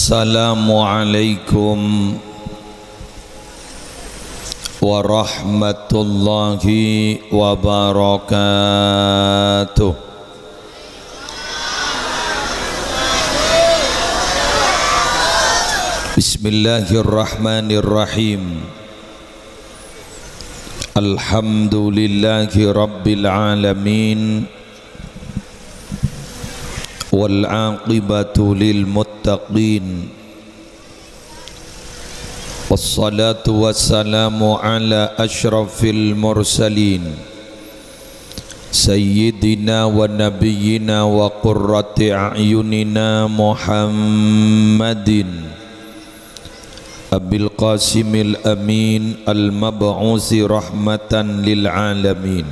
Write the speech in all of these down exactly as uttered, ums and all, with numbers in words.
Assalamualaikum warahmatullahi wabarakatuh. Bismillahirrahmanirrahim. Alhamdulillahi rabbil alamin. Wal aqibatu lil muttaqin. Wassalatu wassalamu ala asyrafil mursalin, sayyidina wa nabiyyina wa qurrati a'yunina Muhammadin Abil Qasimil Amin al-mab'usi rahmatan lil alamin,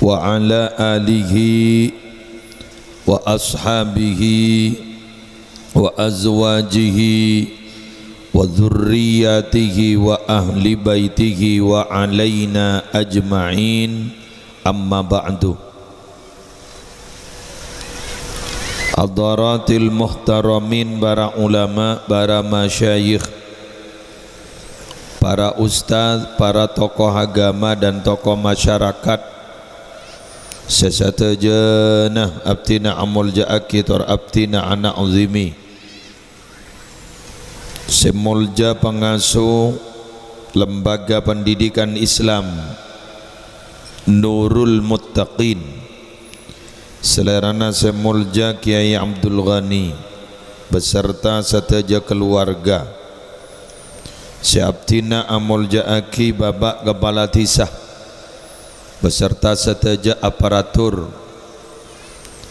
wa ala alihi wa ashabihi wa azwajihi wa dzurriyyatihi wa ahli baitihi wa alaina ajma'in, amma ba'du. Hadaratil muhtaramin, para ulama, para masyayikh, para ustadz, para tokoh agama, dan tokoh masyarakat sè sadhâjâna abdhina amolja'aghi tor abdhina ana'zimi. Sè molja pangasuh Lembaga Pendidikan Islam Nurul Muttaqin, salèrana sè molja Kiai Abdul Ghani beserta sadhâjâ kaluwarga, sè abdhina amolja'aghi Bapak Kepala Dhisa beserta sadhâjâ aparatur,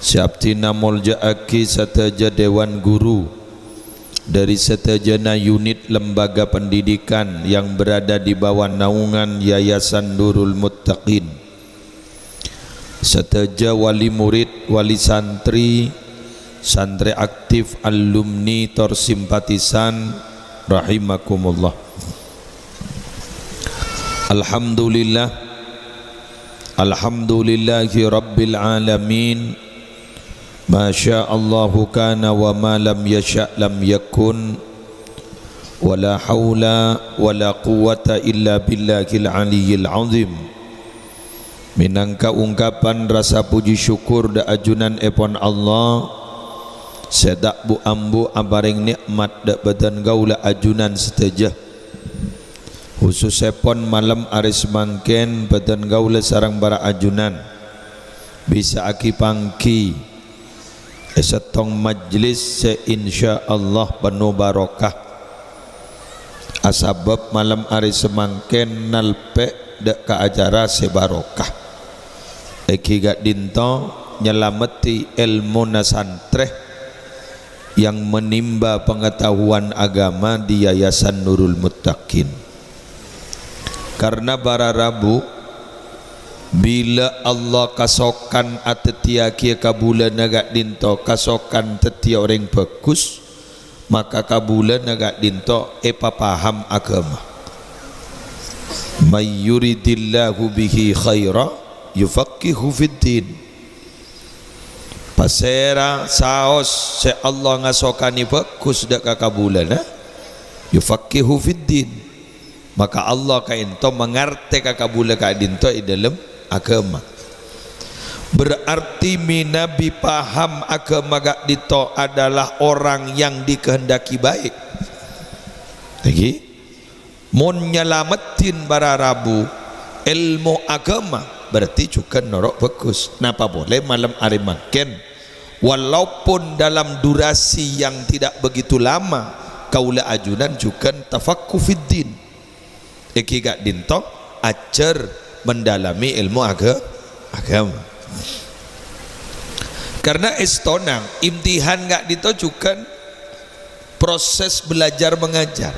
sè abdhina molja'aghi sadhâjâ dewan guru dhâri sadhâjâna unit lembaga pendidikan yang berada di bawah naungan Yayasan Nurul Muttaqin, sadhâjâ wali murid, wali santri, santri aktif, alumni, tor simpatisan, rahimakumullah. Alhamdulillah. Alhamdulillahi rabbil alamin. Ma sya Allahu kana wa ma lam yasya' lam yakun. Wa la haula wa la quwwata illa billahil aliyyil azim. Mènangka ungkapan rasa puji syukur dâ' ajunanèpon Allah sè ta' bu-ambu aparèng nè'mat dâ' bâdân kaulâ ajunan sadhâjâ. Hususèpon malem arè samangkèn, bâdân kaulâ sareng para ajunan bisa'aghi pangghi è sèttong majlis sè insyaallah penuh barokah. Asabâb malem arè samangkèn nalpè' dâ' ka acara sè barokah. Èngghi ka'dinto nyalameddhi èlmona santrè yang menimba pengetahuan agama di Yayasan Nurul Muttaqin. Karna para rabu, bilâ Allah kasokan adhâddhiyâghi kabulâna ka'dinto kasokan dhâddhiyâ orèng bhâghus, maka kabulâna ka'dinto èpapaham agama. "May yuridillahu bihi khaira yufaqqihhu fid din." Pasèra saos sè Allah ngasokanè bhâghus dâ' ka kabulâna, yufaqqihhu fid din. Maka Allah ka'dinto mangartè ka kabulâ ka'dinto è dâlem agama. Berarti mènabi paham agama ka'dinto adalah orang yang dikehendaki baik. Lagi, mon nyalameddhin para rabu èlmo agama, berarti jhughân noro' bhâghus. Napa polè malem arè mangkèn, walaupun dalam durasi yang tidak begitu lama, kaulâ ajunan jhughân tafaqquh fid din. Èngghi ka'dinto ajhâr mendalami èlmo aga-, agama. Karna èstona imtihan ka'dinto jhughân proses belajar mengajar.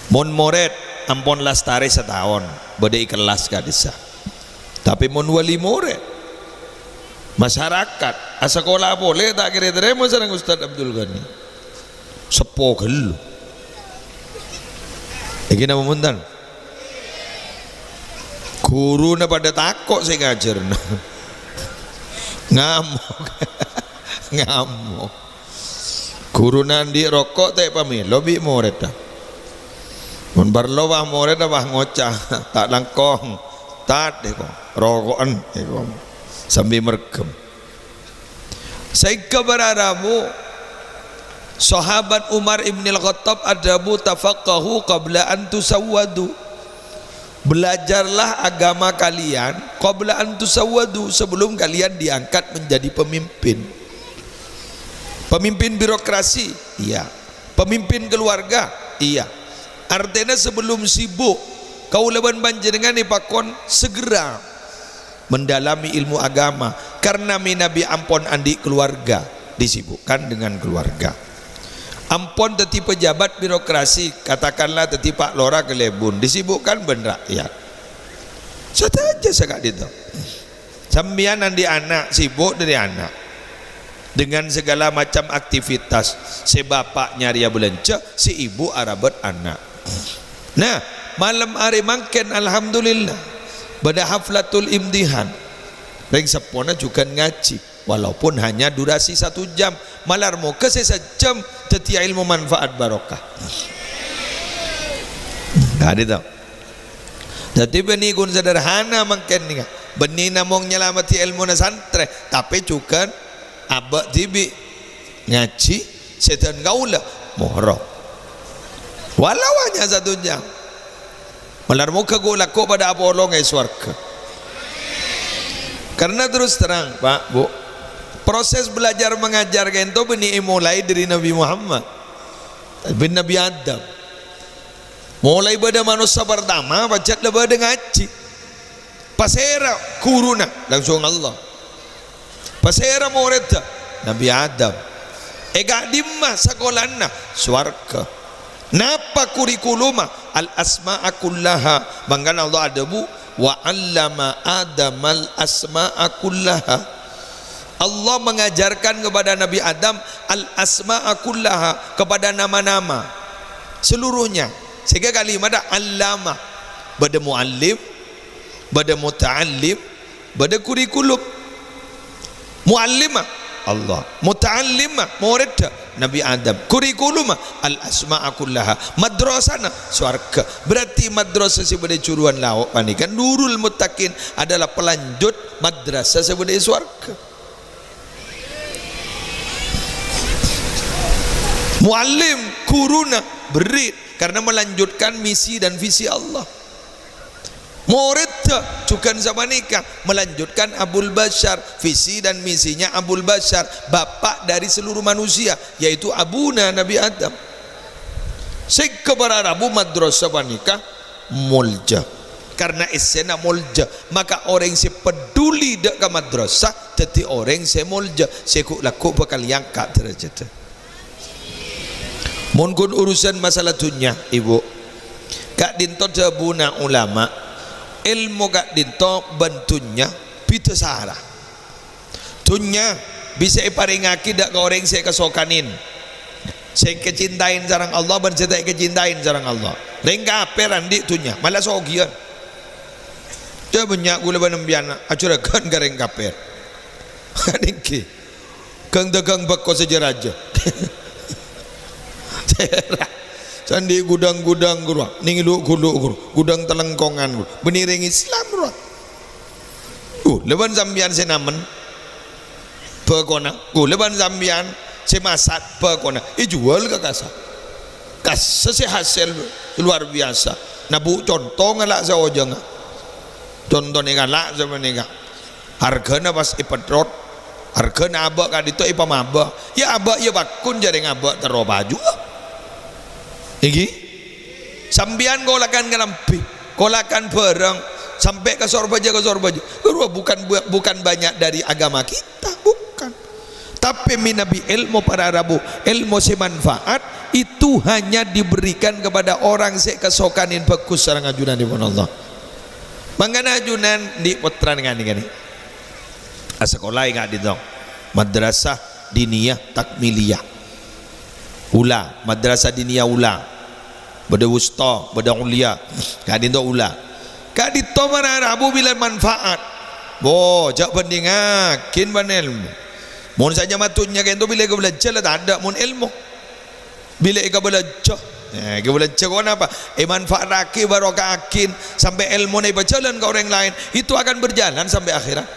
Mon morèd ampon lastarè sataon, bâdâ è kellas ka'dissa'. Tapè mon wali morèd, masyarakat, asakola polè ta' kèra ètarèma sareng Ustadz Abdul Ghani. Seppo ghâllu. Èngghi napa bhunten? Ghuruna padâ tako' sè ngajhârâna. Ngamok. Ngamok. Ghuruna andi' roko' ta' èpamèlo bi' morèdda. Mon parlo, wah, morèdda, wah, ngoca', "Ta' langkong, tat, èko, roko'en, èko." Sambi mergem. Saèngghâ para rabu, Sahabat Umar Ibnil Khattab adhâbu, "Tafaqqahu qabla an tusawwadu." Belajarlah agama kalian qabla an tusawwadu, sebelum kalian diangkat menjadi pemimpin. Pemimpin birokrasi, iya. Pemimpin keluarga, iya. Artèna sebelum sibuk, kaulâ bân panjhennengngan èpakon segera mendalami ilmu agama, karena mènabi ampon andi' keluarga, disibukkan dengan keluarga. Ampon dhâddhi pejabat birokrasi, katakanlah dhâddhi Pak Lora Kalèbun, disibukkan bân rakyat. Sadhâjâ sè ka'dinto. Sampèyan andi' ana', sibuk dhâri ana'. Dengan segala macam aktivitas, sè bapa' nyarèya bâlânjhâ, sè ibu arabât ana'. Nah, malem arè mangkèn, alhamdulillah, bâdâ haflatul imtihan. Rèng seppona jhughân ngajhi, walaupun hanya durasi satu jam. Malar moghâ sè sajjhâm dhâddhiyâ èlmo manfaat barokah. Ka'dinto. Dhâddhi bânnè ghun sederhana mangkèn nèka. Bânnè namong nyalameddhi èlmona santrè, tapè jhughân abâ' dhibi' ngajhi, sèdhân kaulâ mohro. Walau hanya satu jam. Malar moghâ ghu-, lagghu' padâ apolong è sowarghâ. Karena terus terang, Pak, Bu, proses belajar mengajar ka'dinto bânnè èmolaè dhâri Nabi Muhammad, bân Nabi Adam. Molaè bâdâ manossa partama, pajhât la bâdâ ngajhi. Pasèra ghuruna? Langsung Allah. Pasèra morèdda? Nabi Adam. È ka'dimma sakolana? Sowarghâ. Napa kurikulumma? Al-asma'a kullaha. Mangkana Allah adhâbu, "Wa 'allama Adamal asma'a kullaha." Allah mengajarkan kepada Nabi Adam al-asma'a kullaha, kepada nama-nama seluruhnya. Sehingga kalimat 'allama, bâdâ muallim, bâdâ muta'allim, bâdâ kurikulum. Muallima Allah, muta'allima morèdda Nabi Adam, kurikulumma al-asma'a kullaha, madrasana sowarghâ. Berarti madrasah sè bâdâ è Juruan Lao' panèka, Nurul Muttaqin, adalah pelanjut madrasah sè bâdâ è sowarghâ. Muallim, ghuruna, berri', karena melanjutkan misi dan visi Allah. Morèdda jhughân sapanèka, melanjutkan Abul Basyar, visi dan misinya Abul Basyar, bapa' dari seluruh manusia, yaitu abuna Nabi Adam. Sehingga para rabu madrasah panèka molja. Karena èssèna molja, maka orèng sè peduli dâ' ka madrasah dhâddhi orèng sè molja, sè ghu'-, lagghu' bhâkal èangka' dârâjhâddhâ. Mon ghun urusan masalah dhunnya, Ibu, ka'dinto dhâbuna ulama, èlmo ka'dinto bân dhunnya bhidhâ sara. Dhunnya bisa èparèngaghi dâ' ka orèng sè èkasokanè, sè èkacintaè sareng Allah bân sè ta' èkacintaè sareng Allah. Rèng kapèr andi' dhunnya, mala sogiyân. Jhâ' bânnya' ghulâ bân sampèyan ajhurâghân ka rèng kapèr. Nèngghi. Ghâng-dâghâng bhâko sè jâ-rajâ. Sè andi' ghudhâng-ghudhâng ghuru, nèng lu'-ghulu' ghuru, ghudhâng talèngkongan ghuru. Bânnè rèng Islam ghuru. Ghulâ bân sampèyan sè namen bhâkona, ghulâ bân sampèyan sè masak bhâkona, èjhuwâl ka kassa. Kassa sè hasèl luar biasa. Nah, Bu, conto ngala' saojhângnga. Contona ngala' sapanèka. Arghâna pas èpèthrot, arghâna abâ' ka'dinto èpamabâ. Iyâ abâ', iyâ pagghun jhâ' rèng abâ' terro pajuwâ. Èngghi? Sampèyan kolakan kalambhi, kolakan bhârâng, sampè' ka Sorbhâjâ, ka Sorbhâjâ. Ghuru, bukan, bukan banyak dari agama kita, bukan. Tapè mènabi èlmo para rabu, èlmo sè manfaat, itu hanya diberikan kepada orang sè kasokanè bhâghus sareng ajunanèpon Allah. Mangkana ajunan andi' pottra nèka-nèka nè. Asakolaè ka'dinto. Madrasah Diniyah Takmiliyah. Ula, Madrasah Diniyah Ula. Bâdâ Wusta, bâdâ Ulia. Ka'dinto Ula. Ka'dinto para rabu bilâ manfaat. Wo, jhâ' bhândhingngaghi bân èlmo. Mon sanyama dhunnya ka'dinto bilâ èkabhâlânjhâ la tadâ' mon èlmo. Bilâ èkabâlânjhâ, eh, èkabâlânjhâ kok napa? Èmanfaataghi, èbarokahaghi, sampè' èlmona èpajhâlân ka orèng laèn, itu akan berjalan sampai akhirat.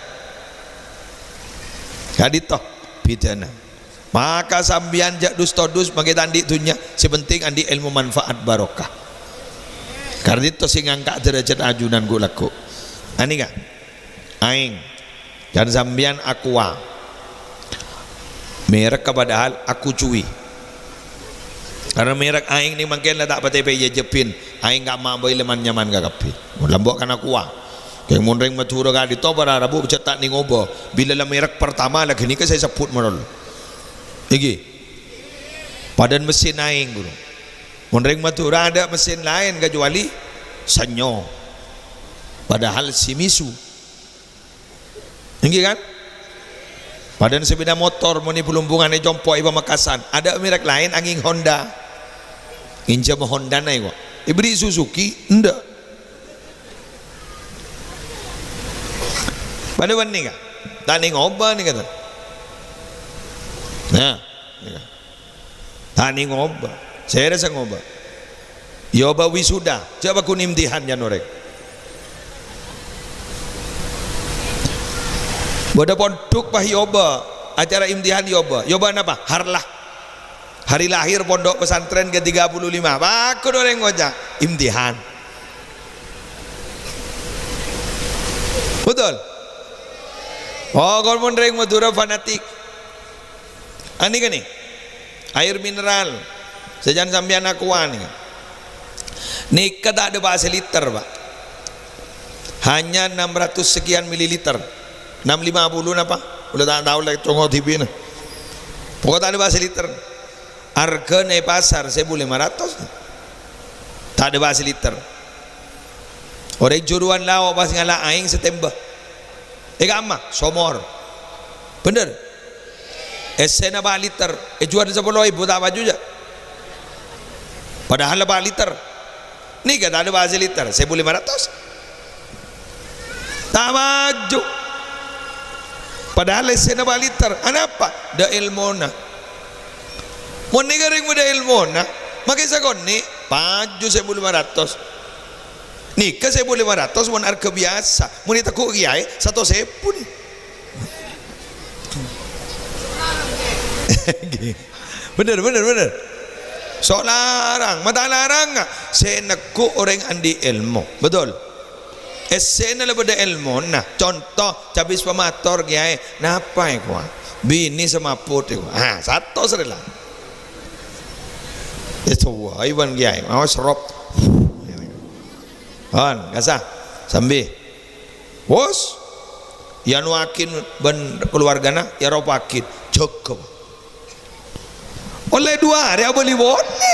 Ka'dinto bhidhâna. Maka sampèyan jhâ' dus-todus mangkè ta' andi' dhunnya, sè penting andi' èlmo manfaat barokah. Ka'dinto sè ngangka' dârâjhât ajunan ghu'-lagghu'. Anèka, aèng. Can sampèyan Aqua. Mèrek padahal Aqua Cui. Karna mèrek aèng nè mangkèn la ta' patè pèyajhâbhin. Aèng ka'emma bhâi la man-nyaman kakabbhi. Mon lambâ' kan Aqua. Kèng mon rèng Madhurâ ka'dinto para rabu jhâ' ta' nèngoba. Bilâ la mèrek pertama la ghânèka sè èsebbhut malolo. Èngghi. Padâna mesin aèng, ghuru. Mon rèng Madhurâ adâ' mesin laèn kacuali Sanyo. Padahal Shimizu. Èngghi, kan? Padâna sepeda motor, mon è Blumbungan, è Compo', è Pamekasan. Adâ' mèrek laèn angèng Honda. Ngènjhâm Hondana, kok. Èberri' Suzuki, endâ'. Padâ bânnè, Ka'. Ta' nèngoba, nèka, ta'. Nah, nèka. Ta' nèngoba. Sèrè sè ngoba. Èoba wisuda. Jhâ' pagghun imtihan, jhân orèng. Bâdâ pondhuk pas èoba. Acara imtihan èoba. Èoba napa? Harlah. Hari lahir pondok pesantren ke tiga puluh lima. Pagghun orèng ngoca'. Imtihan. Betul? Oh, kor mon rèng Madhurâ fanatik. Anèka nè, air mineral. Sè can sampèyan Aqua nè. Nèka ta' adâ' pas liter, Pak. Hanya enam ratus sekian mililiter. Enam lima puluh napa? Kaulâ ta' tao lè congo dhibina. Pokok ta' adâ' pas liter. Arghâna è pasar sèbu lèma ratos. Ta' adâ' pas liter. Orèng Juruan Lao' pas ngala' aèng satèmba. È ka'emma, somor. Bhender? Essèna pa' liter, èjhuwâl sapolo èbu ta' paju, jhâ'? Padahal pa' liter. Nèka ta' adâ' pas liter, sèbu lèma ratos. Ta' paju. Padahal essèna pa' liter. Anapa? Dâ' èlmona. Mon nèka rèng bâdâ èlmona, makè sakonè', paju sèbu lèma ratos. Nèka sèbu lèma ratos mon arghâ biyasa, mon ètegghu' kèyaè satos èbu nè. Bhender, bhender, bhender. So' larang, ma' ta' larang, sè ènegghu' orèng andi' èlmo. Betul? Essèna la bâdâ èlmona. Conto, cabis pamator kèyaè, napa èkowa? Binè sè mapot èkowa. Ah, satos rè la. Ètowa, iban kèyaè, awas rop. Hon, kasa, sambi. Wos, èanoaghi bân kalowargana, èaropaghi, jâgâ. Ollè duwâ' arè abâli polè.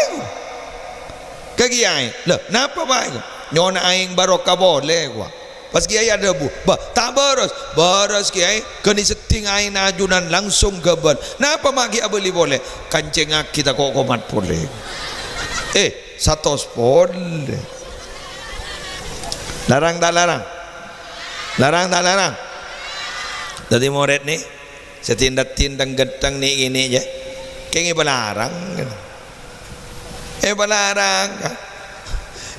Ka kèyaè, "Lho, napa, Pa'?" Nyo'ona aèng barokah polè, kowa. Pas kèyaè adhâbu, "Bâ, ta' bârâs." "Bârâs, Kèyaè, ghânèka seddhing aèngnga ajunan langsung ghâbâl." "Napa ma' ghi' abâli polè?" "Kancèngaghi tako' komat polè." Eh, satos polè. Larang ta' larang? Larang ta' larang? Dhâddhi morèd nè, sè tinta-tinta ghânteng nè'-kènè' jâ. Kèng èpalarang. Èpalarang.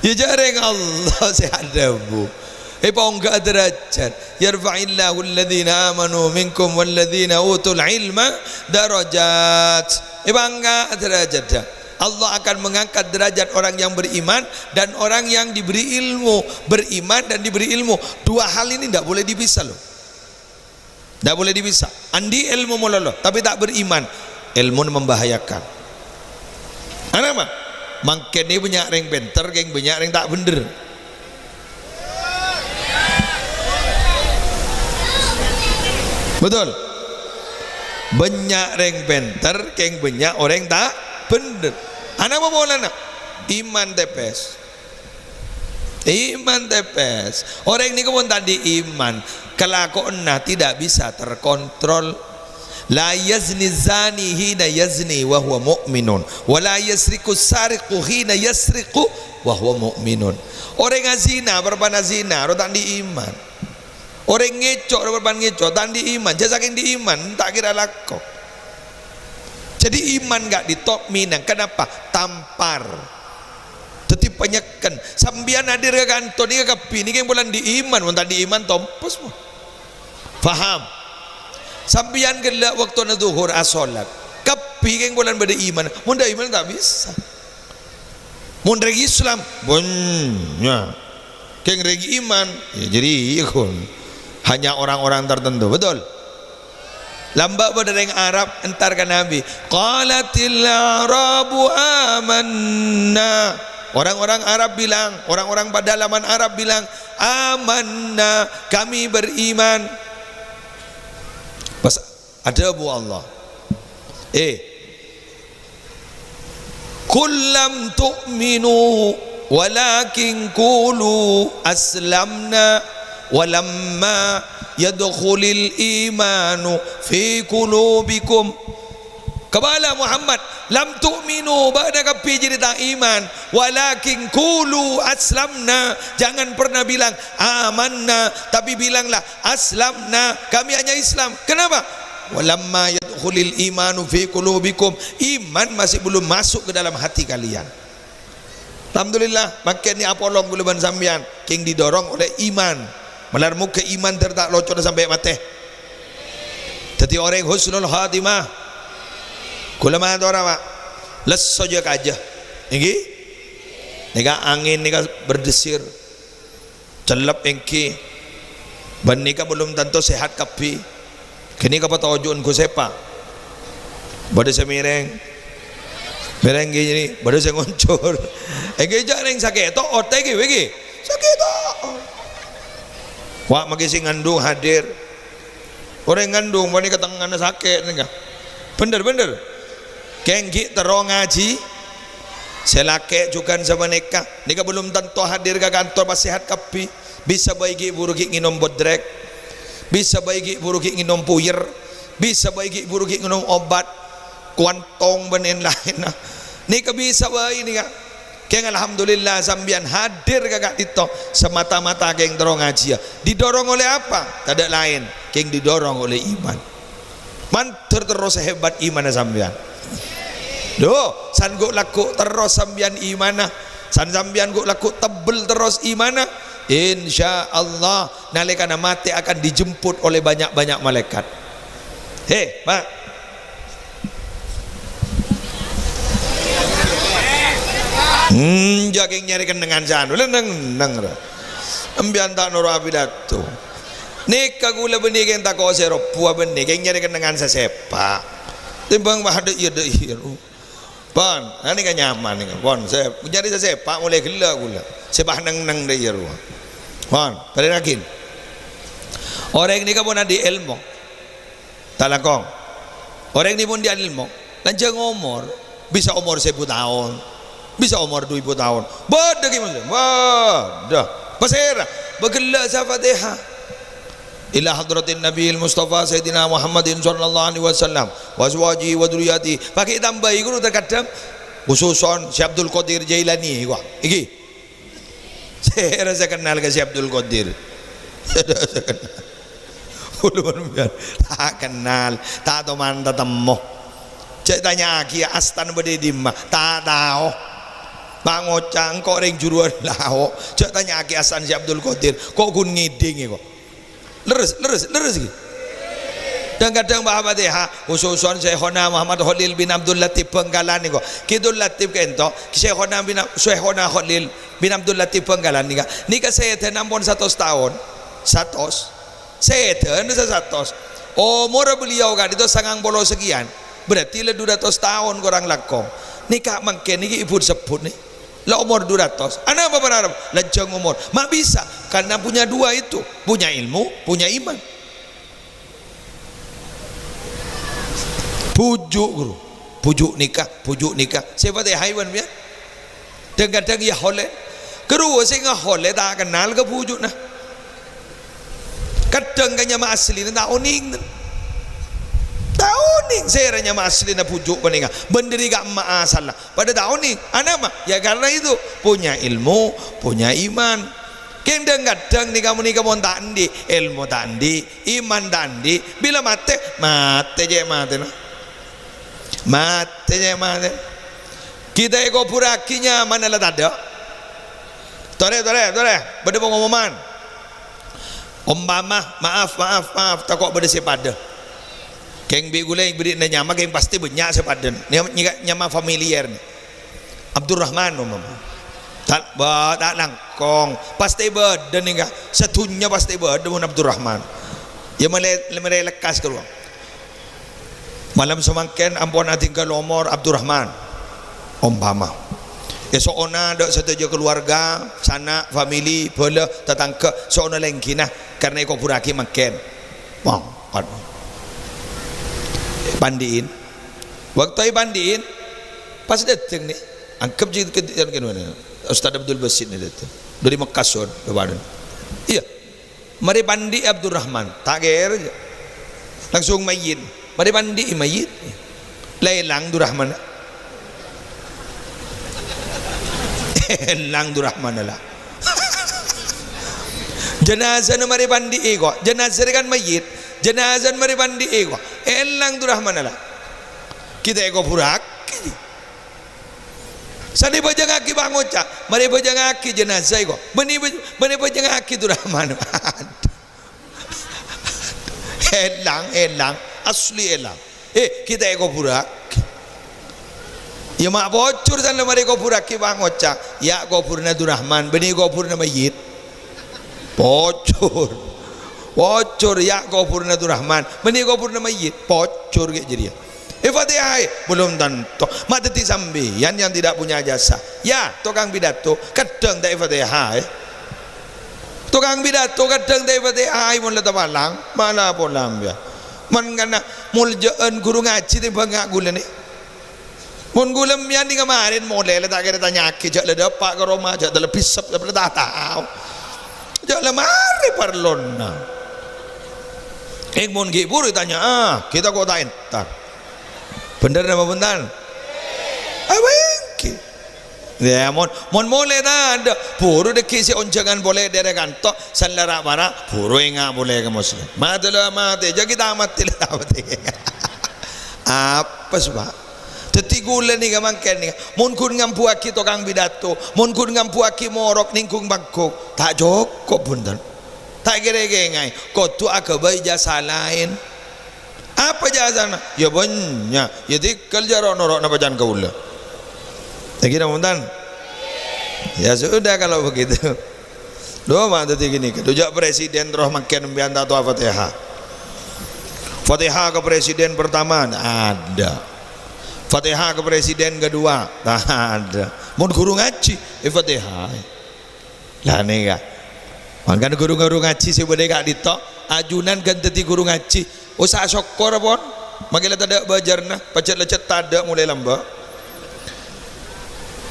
Yâ jhâ' rèng Allah sè adhâbu. Èpaongghâ dârâjhât. "Yarfa'illahu alladhina amanu minkum walladhina utul ilma darajat." Èpaongghâ dârâjhâddhâ. Allah akan mengangkat derajat orang yang beriman dan orang yang diberi ilmu. Beriman dan diberi ilmu. Dua hal ini ndak boleh dipisah, loh. Ndak boleh dipisah. Andi' èlmo malolo, tapè ta' beriman. Èlmona membahayakan. Anapa? Mangkèn nè bânnya' rèng pènter, kèng bânnya' rèng ta' bhender. Betul? Bânnya' rèng pènter, kèng bânnya' orèng ta' bhender. Anapa polana? Iman tèpès. Iman tèpès. Orèng nèko mon ta' andi' iman, kalakowanna tidak bisa terkontrol. "La yazni zani hina yazni wa huwa mu'minun, wa la yasriqu sariqu hina yasriqu wa huwa mu'minun." Orèng azina, parpana zina, ro ta' andi' iman. Orèng ngèco', ro parpana ngèco', ta' andi' iman. Jhâ' sakèng andi' iman, ta' kèra lako. Jadi, iman ka'dinto mènangka napa? Tampar. Dhâddhi panyekken. Sampèyan hadir ka kanto nèka kabbhi nèka kèng polana andi' iman, mon ta' andi' iman tompes, mon. Paham? Sampèyan ghellâ' bâktona dhuhur asholat. Kabbhi kèng polana bâdâ iman. Mon ta' iman ta' bisa. Mon rèng Islam, bânnya'. Kèng rèng iman, ya, jadi, iya, kon. Hanya orang-orang tertentu, betul? Lambâ' bâdâ rèng Arab entar ka Nabi. "Qalatil Arabu amanna." Orang-orang Arab bilang, orang-orang pedalaman Arab bilang, "Amanna, kami beriman." Pas adhâbu Allah, "Eh, qul lam tu'minu, walakin qulu aslamna, walamma yadkhulil imanu fi qulubikum." Kabâlâ Muhammad, "Lam tu'minu, bâ'na kabbhi jadi ta' iman, walakin qulu aslamna." Jangan pernah bilang, "Amanna," tapi bilanglah, "Aslamna, kami hanya Islam." Kenapa? "Walamma yadkhulil imanu fi qulubikum." Iman masih belum masuk ke dalam hati kalian. Alhamdulillah, mangkèn nèka apolong kaulâ bân sampèyan, kèng didorong oleh iman. Malar moghâ iman dhâr ta' locona sampè' matè. Dhâddhi orèng husnul khatimah. Kaulâ matora, Pak. Lesso jâ kajâ. Èngghi? Nèka angèn nèka berdesir. Cellep èngghi. Bân nèka belum tanto sehat kabbhi. Ghânèka patoju'na Gus Epa. Bâdâ sè mèrèng. Mèrèng ghânèka, bâdâ sè ngoncor. Èngghi jâ' rèng sakèto' otè ghi, wèghi. Sakèto'. Wa', maghi sè ngandung hadir. Orèng ngandung panèka tengnga'na sakè' nèka. Bhender, bhender. Kèng ghi' terro ngajhi. Sè lakè' jhughân sapanèka. Nèka belum tanto hadir ka kantor pas sehat kabbhi. Bisa bhâi ghi' buru ghi' ngènom bodrek. Bisa bhâi ghi' buru ghi' ngènom puyer. Bisa bhâi ghi' buru ghi' ngènom obat. Kuantong bân laèn-laènna. Nèka bisa bhâi nèka. Kèng alhamdulillah sampèyan hadir ka ka'dinto semata-mata kèng terro ngajhiyâ. Didorong oleh apa? Tadâ' laèn, kèng didorong oleh iman. Mandhâr terro sè hebat imanna sampèyan. Duh, san ghu'-lagghu' terros sampèyan imanna. San sampèyan ghu'-lagghu' tebbel terros imanna. Insyaallah, nalèkana matè akan dijemput oleh banyak-banyak malaikat. He, Pak. Hmm, jâ' kèng nyarè kennengngan san. Lè neng-neng ra. Sampèyan ta' noro' apidato. Nèka kaulâ bânnè kèng tako' sè robuwâ bânnè, kèng nyarè kennengngan sè sèpa'. Tèmbhâng padâ iyâ dâ' iyâ, ru. Pon, nah, nèka nyaman nèka. Pon, sè nyarè sè sèpa' molaè ghellâ' kaulâ. Sè pas neng-neng dâ' iyâ, ru. Pon, parèngaghi. Orèng nèka pon andi' èlmo. Ta' langkong. Orèng nèka pon andi' èlmo. Lanjhâng omor. Bisa omor saèbu taon. Bisa omor du èbu taon. Bâdâ ghi' maksud. Bâdâ. Pasèra. Bâghellâ' sa Fatihah. Ila hadratin Nabiyil Mustafa Sayyidina Muhammadin sallallahu alaihi wasallam. Wa azwajihi wa dzurriyyatihi. Pakai tambahi guru terkadang. Khususon Syekh Abdul Qadir Jailani. Wah, iki. Sè rasa kenal ka Syekh Abdul Qadir. Ulun biar ta' kenal, ta' toman tatemmo. Cè' tanya'aghi astan bâdâ è dimma, ta' tao. Pangoca' engko' rèng juruwân lao'. Cè' tanya'aghi astan Syekh Abdul Qadir, ko' ghun ngèdhingè ko'. Lerres, lerres, lerres ghi. Dhâng-kadhâng bâ' Fatihah, khususon Syekhona Muhammad Kholil bin Abdul Latif Bhângkalan nèko. Kidul Latif kento, Syekhona bin Ab-, Syekhona Kholil bin Abdul Latif Bhângkalan nèka. Nèka sèdhâna ampon satos taon. Satos. Sèdhâna sa-, satos. Omorra beliau ka'dinto sangang polo sakiyan. Berarti la du ratos taon korang langkong. Nèka mangkèn nèkè èbut-sebbut nè. La omor du ratos. Anapa para Arab? Lanjhâng omor. Ma' bisa. Karena punya dua itu. Punya ilmu, punya iman. Bhuju', guru. Bhuju' nèka, bhuju' nèka. Sè patè haiwan, ya. Dhâng-kadhâng ya holè. Ghâruwa sè ngaholè ta' kennal ka bhuju'na. Kadhâng ka nyama aslina ta' onèng. Ta' onèng sèra nyama aslina bhuju' panèka. Bân dâri ka'emma asalla. Padâ ta' onèng. Anapa? Ya karena itu. Punya ilmu, punya iman. Kèng dhâng-kadhâng nèka mon ta' andi', èlmo ta' andi', iman ta' andi'. Bilâ matè, matè cè' matèna. Matè, nyè, matè. Kita èkobhurraghi nyamana la tadâ'. Torè, torè, torè. Bâdâ pengumuman. Ompama, maaf, maaf, maaf, tako' bâdâ sè padâ. Kèng bi' ghulâ bherri'na nyama, kèng pastè bânnya' sè padâ. Nyama, nyama familiar, nè. Abdurrahman, ompama. Ta', ba, ta' langkong. Pastè bâdâ, nèka. Sadhunnya pastè bâdâ mon Abdurrahman. Ya, malè, malè lekkas kalowar. Malem samangkèn ampon atinggal omor Abdurrahman, ompama. Èso'ona dâ' sadhâjâ kalowarga, sana', famili, bhâlâ, tatangghâ, so'ona lèngghina, karna èkobhurraghi mangkèn. Wah, kan. Èpandi'in. Bâkto èpandi'in, pas dâteng, nè, anggep jâ-, ke-, ke-, Ustadz Abdul Basit, nè, dâteng. Dâri Mekah, son, dâ' padâna. Iyâ. Marè pandi' Abdurrahman, ta' kèra, jâ. Langsung mayyit. Marè pandi'i mayyit. La èlang Durrahman. Èlang Durrahman la. Jenazana marè pandi'i ko'. Jenaza rè kan mayyit. Jenazana marè pandi'i ko'. Èlang Durrahman la. Kita èkobhurraghi. Sanè bhâjângaghi pangoca', marè bhâjângaghi jenazah ko'. Bânnè bhâ-, bânnè bhâjângaghi Durrahman. Èlang, èlang, asli èlang. Eh, kita èkobhurraghi. Ya, ma' pojhur sanè marè kobhurraghi pangoca', ya' kobhurrâ Durrahman, bânnè kobhurrâ mayyit. Pojhur. Pojhur, ya' kobhurrâ Durrahman, bânnè kobhurrâ mayyit. Pojhur ghi' jârèya. Eh, Fatihah, eh, belum tentu. Ma' dhâddhi sampèyan yang tidak punya jasa. Ya, tokang pidato, kadhâng ta' èfatihah, eh. Tokang pidato, kadhâng ta' èfatihah, mon la tapalang, mala pola sampèyan. Mangkana molja'an ghuru ngajhi tèmbhâng nga' ghulâ nè. Mon ghulâ sampèyan nèng kamarèn molè, la ta' kèra tanya'aghi, jâ' la dâpa' ka roma, jâ' la bissep, jâ' la ta' tao. Jâ' la marè parlona. Èng mon ghi' bhuru ètanya, ah, kita kok ta' entar. Bhender napa bhunten? Apa ènggi? Ya, mon, mon molè tadâ', bhuru dhâggi' sè onjhângan polè dâri kanto, san la ra'-para', bhuru enga' polè ka mosjid. Matè la matè, jâ' kita matè la matè. Apes, Pak. Dhâddhi ghulâ nèka mangkèn nèka, mon ghun ngambuwâghi tokang pidato, mon ghun ngambuwâghi morok nèng ghung-pangghung, ta' cokop, bhunten. Ta' kèra èkaènga'è, kodhu aghâbây jasa laèn. Apa jasana? Ya bânnya', ya tèghâl jâ' ro'-noro'na pacan kaulâ. Ènggi napa bhunten? Ya sudah kalau begitu. Dhu, ma' dhâddhi ghânèka. Dhu, jâ' presiden terros mangkèn sampèyan ta' towa Fatihah. Fatihah ke presiden pertama, ndak ada. Fatihah ke presiden kedua, ndak ada. Mon ghuru ngajhi, eh, Fatihah. Lah nèka. Mangkana ghuru-ghuru ngajhi sè bâdâ è ka'dinto, ajunan ghân dhâddhi ghuru ngajhi. Osa sokkor, pon. Mangkèn la tadâ' bâjârna, pajhât-lajhât tadâ' molaè lambâ'.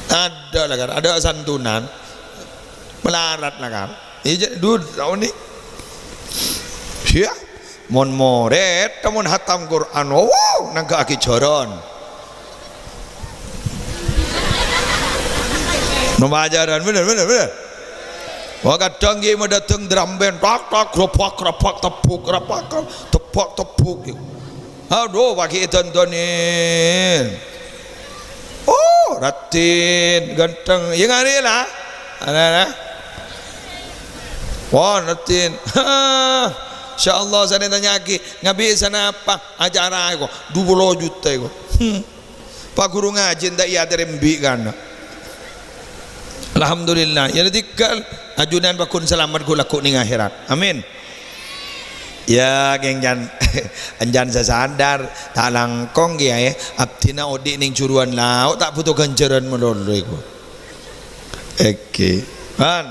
Adâ' la, kan, adâ' santunan. Malarat la, kan. Iyâ, jâ-, dhu, taon nè. Sia. Mon morèd, mon hatam Qur'an, wow, nangghâ'aghi jhârân. Napa ajhârân, bhender, bhender, bhender. Wah, kadhâng ghi' madâteng drum band, tak, tak, grobak, grobak, tebuk, grobak, tebak, tebuk. Adhu, paghi' èdhândhânin. Oh, raddhin, ganteng. Iyâ, ngarè' la. Ana, ana. Wah, raddhin. Insyaallah, sanè tanya'aghi, ngabi' sanapa acara ko'? Dhu polo juta ko'. Hmm. Pa' ghuru ngajhi ta' iyâ tarèmbi' kana. Alhamdulillah. Iyâ, la tèghâl. Ajunan pagghun salamet ghu-lagghu nèng akhèrat. Amin. Iyâ, kèng can, can sasadar, ta' langkong kèya, abdhina odi' nèng juruwân lao', ta' bhuto ghânjhârân malolo iku. Ènggi. Kan?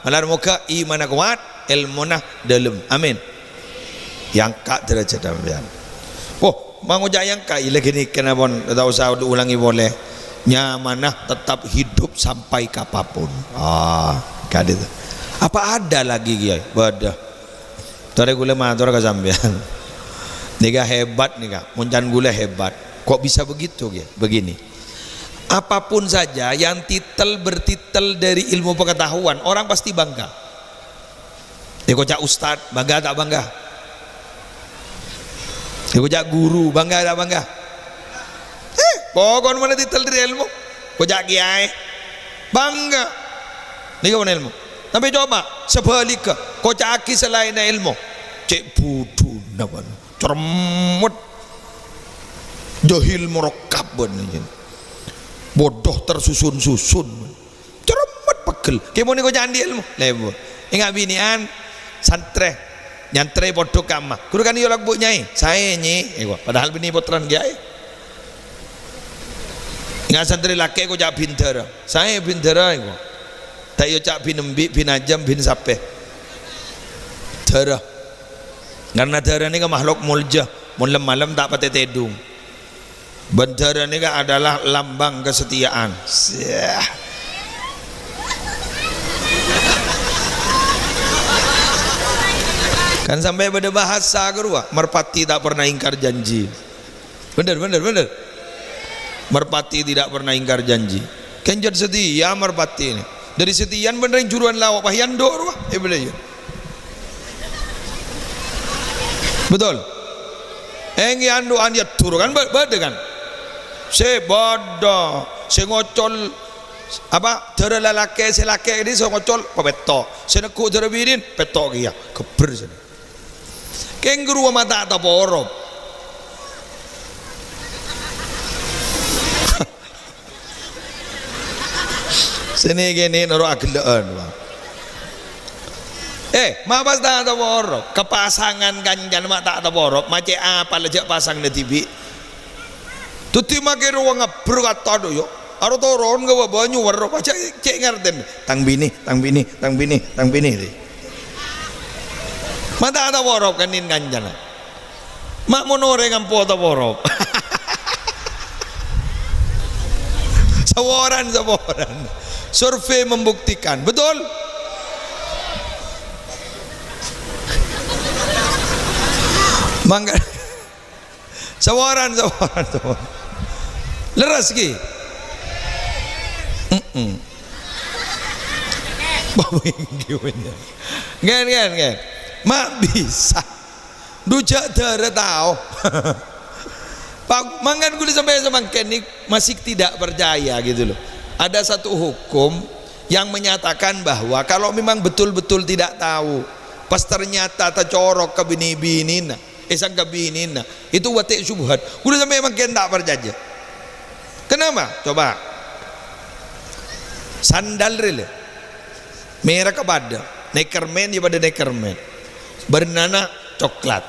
Malar moghâ imanna kowat, èlmona dâlem. Amin. Èangka' dârâjhât sampèyan. Wah, mangoca' èangka', iyâ la ghânèka pon, ta' osa ulangè polè. Nyamana tetap hidup sampai kapapun. Ah, ka'dinto. Apa ada lagi, Kiai? Bâdâ. Torè ghulâ mator ka sampèyan. Nèka hebat nèka, mon can ghulâ hebat. Kok bisa begitu, Kiai? Begini. Apapun saja yang titel bertitel dari ilmu pengetahuan, orang pasti bangga. Èkoca' ustad, bangga ta' bangga? Èkoca' guru, bangga ta' bangga? Pokokna mon ètètel dâri èlmo, koca' kèyaè. Bangga. Nèka mon èlmo. Tapè coba, sabhâligghâ, koca'aghi sè laènna èlmo. Cè' budhuna, bân. Cermet. Jahil murakkab, bân. Bodoh tersusun-susun. Cermet pegghel. Kèmon èko ca'andi èlmo. Lèbur. Ènga' binè'an santrè. Nyantrè pondhuk ka'emma. Ghuru kan èyolak bu' nyaè. Saè, Nyi. Èko. Padahal binè' pottrana kèyaè. Ènga' santrè lakè' èko ca' bhindhârâ. Saè bhindhârâ èko. Ta' èyo ca' bhin embi', bhin ajâm, bhin sapè. Dhârâ. Karna dhârâ nèka makhluk molja. Mon lem-malem ta' patè tèdung. Bendera ini kan adalah lambang kesetiaan. Syah. Kan sampai pada bahasa kedua, merpati tak pernah ingkar janji. Bener, bener, bener. Merpati tidak pernah ingkar janji. Kenjot setia merpati ini. Dari setian bener yang juruan lawak, wah, yang dor, wah, eh, bener, ya. Betul. Èngghi andu'an yaddur kan, bâ-, bâdâ kan? Sè bâdâ, sè ngocol, apa, dârâ lalakè, sè lakè' dhi' sè ngocol, papètto'. Sè neggu' dârâ binèn, pètto' kèya. Gebbher sè. Kèng ghuru ma' ta' taporop. Sè nè-kènè noro' aghellâ'ân, Pak. Eh, ma' pas ta' taporop? Kapasangan kancana ma' ta' taporop, ma' cè' apal jhâ' pasangnga dhibi'. Dhâddhi makè rowa ngebbher katon, yo. Aro toron ka bâbâ nyuwer, pas cè', cè' ngartèn. Tang binè, tang binè, tang binè, tang binè, rè. Ma' ta' taporop kènè' kancana. Ma' mon orèng ampo taporop. Saporan, saporan. Survei membuktikan. Betul? Mangga. Saporan, saporan, saporan. Lerres, Ki? Mm-mm. Bawa yang gimana? Ngen, ngen, ngen. Ma' bisa. Dujâ' dârâ tao. Pak, mangkèn kulâ sampè' samangkèn ni masih tidak percaya gitu loh. Ada satu hukum yang menyatakan bahwa kalau memang betul-betul tidak tahu, pas ternyata tacorok ka binè-binèna, eh, sangka binèna, itu wate syubhat. Kulâ sampè' mangkèn ta' parcajâ. Kenapa? Coba. Sandal rè lè. Merek padâ, Neckerman ya padâ Neckerman. Bârnana coklat.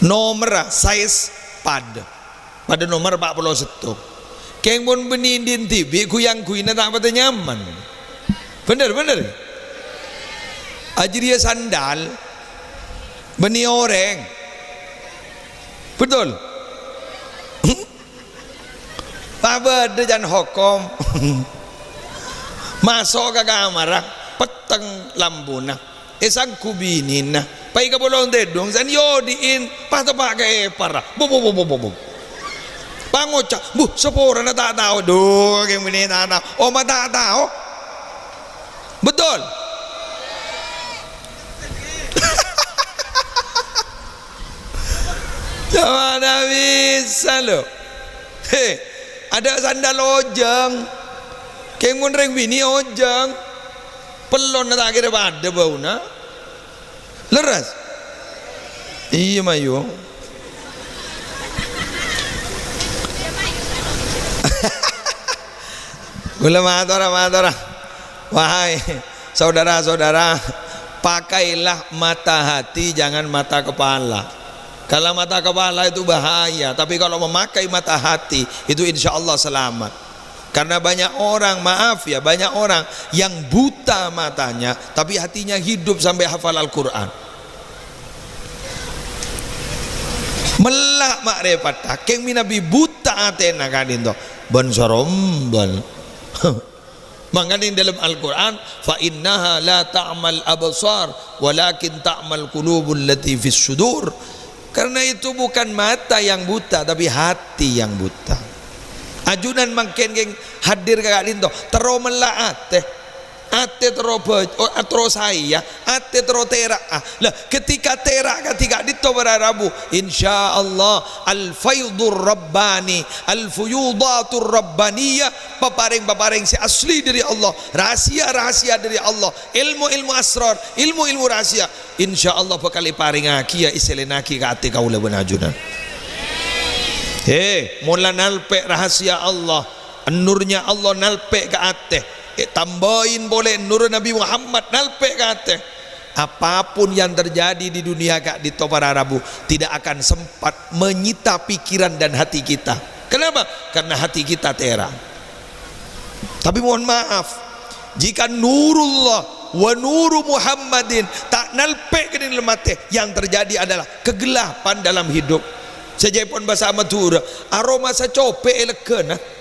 Nomerra, size padâ. Padâ nomer empat puluh sèttong. Kèng mon bânnè dhin dhibi' gu-yang-ghuina ta' patè nyaman. Bener, bener. Ajâriyâ sandal bânnè orèng. Betul? Pabâdâ can hokom. Maso' ka kamarra, petteng lampuna. Èsangghu binèna. Paè ka polong tèdung, san yodi'in, pas teppa' ka èparra. Bu, bu, bu, bu, bu, bu. Pangoca', "Bu, saporana ta' tao." Duh, kèng binè ta' tao. Oma ta' tao. Betul? Cuma ndak bisa, lo. He, adâ' sandal ojâng. Kèng mon rèng binè' ojâng. Pellonna ta' kèra padâ bâuna. Lerres? Iyâ, mayu. Kulâ matora, matora. Wahai saudara-saudara, pakailah mata hati, jangan mata kepala. Kalau mata kepala itu bahaya, tapi kalau memakai mata hati, itu insya Allah selamat. Karena banyak orang, maaf ya, banyak orang yang buta matanya, tapi hatinya hidup sampai hafal Al-Quran. Mella' ma'rifat, kèng mènabi buta atèna ka'dinto, bân sarombal. Mangkana è dâlem Al-Qur'an, "Fa innaha la ta'mal absar, walakin ta'mal qulubul lati fis sudur." Karena itu bukan mata yang buta, tapi hati yang buta. Ajunan mangkèn kèng hadir ka ka'dinto, terro mella' atè. Atè terro bâ-, o-, terro saèya, atè terro tèra'a. Lah, ketika tèra' kadhi ka'dinto para rabu, insyaallah, al-faidhur rabbani, al-fuyudhatur rabbaniyah, paparèng-paparèng sè asli dâri Allah, rahasia-rahasia dâri Allah, èlmo-èlmo asrar, èlmo-èlmo rahasia, insyaallah bhâkal èparèngaghi, èsèlènaghi ka atè kaulâ bân ajunan. He, mon la nalpè' rahasia Allah, Nurnya Allah nalpè' ka atè, ètambâi polè nur Nabi Muhammad nalpè' ka atè. Apapun yang terjadi di dunia ka'dinto para rabu tidak akan sempat menyita pikiran dan hati kita. Kenapa? Karena hati kita terang. Tapi mohon maaf, jika nurullah wa nuru Muhammadin ta' nalpè' ka dâlem atè, yang terjadi adalah kegelapan dalam hidup. Sajâ pon bhâsa Madhurâ, aroma sacopè' è leggâna.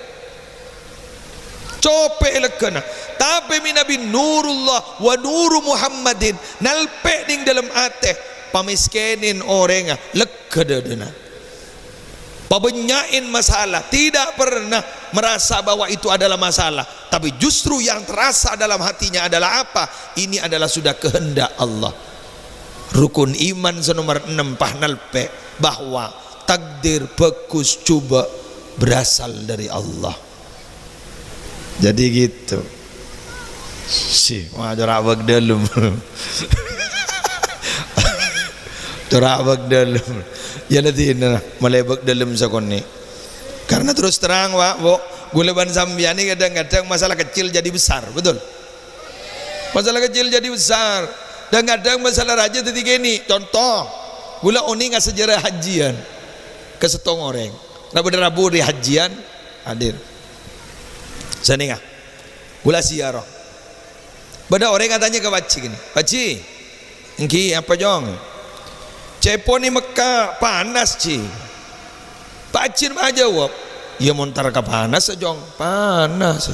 Copè' è leggâna. Tapè mènabi nurullah wa nuru Muhammadin nalpè' neng dâlem atè, pamèskènèn orèngnga, lega dâdâna. Pabânnya'èn masalah, tidak pernah merasa bahwa itu adalah masalah, tapi justru yang terasa dalam hatinya adalah apa? Ini adalah sudah kehendak Allah. Rukun iman sè nomer ennem pas nalpè' bahwa takdir bhâghus jhubâ' berasal dâri Allah. Jadi gitu. Si, wah, corak bâk dâlem. Corak bâk dâlem. Ya, nanti ini lah, mulai bâk dâlem sakonè'. Karena terus terang, Pak, Bu, ghulâ bân sampèyan ini kadang-kadang masalah kecil jadi besar, betul? Masalah kecil jadi besar. Dan kadang masalah rajâ dhâddhi kènè'. Contoh, ghulâ onènga sejarah hajjiyân. Ka sèttong orèng. Ra bâdâ rabu rè hajjiyân hadir. Sanènga. Ghulâ ziarah. Bâdâ orèng atanya ka Pak Haji kènè', "Pak Haji, èngghi apa, Jong?" "Ca'èpon è Mekka panas, Ji." Pak Haji ajâwâb, "Iyâ, mon entar ka panas, Jong, panas.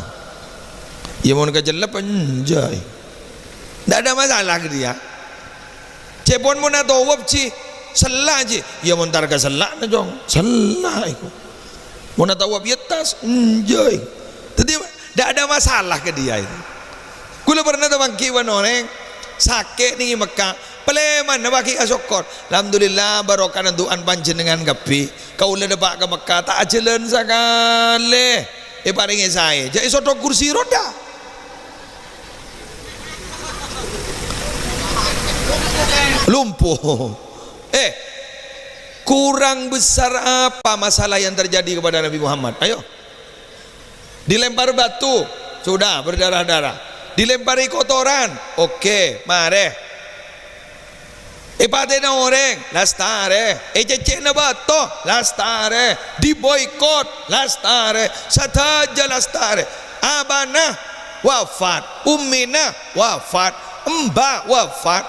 Iyâ, mon ka cellep, enjâ'." Ndak ada masalah ka dia. Ca'èpon mon atowaf, Ji, sella', Ji. Iyâ, mon entar ka sella'na, Jong, sella' iku. Mon atowaf è attas, enjâ'. Dhâddhi, ndak ada masalah ka dia itu. Ghulâ pernah ta' mangghi bân orèng sakè' neng è Mekka, palèmana bâgi asokkor. Alhamdulillah, barokana du'ana panjhennengngan kabbhi. Kaulâ dâpa' ka Mekka, ta' ajhâlân sakalè. Èparèngè saè, jhâ' èsothok kursi roda. Lumpuh. Eh, kurang besar apa masalah yang terjadi kepada Nabi Muhammad? Ayo. Dilempar batu, sudah berdarah-darah. Dilempari kotoran, oke, marè. Èpatèna orèng, lastarè. Ècècè'na bâto, lastarè. Diboikot, lastarè. Sadhâjâ lastarè. Abana wafat, ummina wafat, emba' wafat,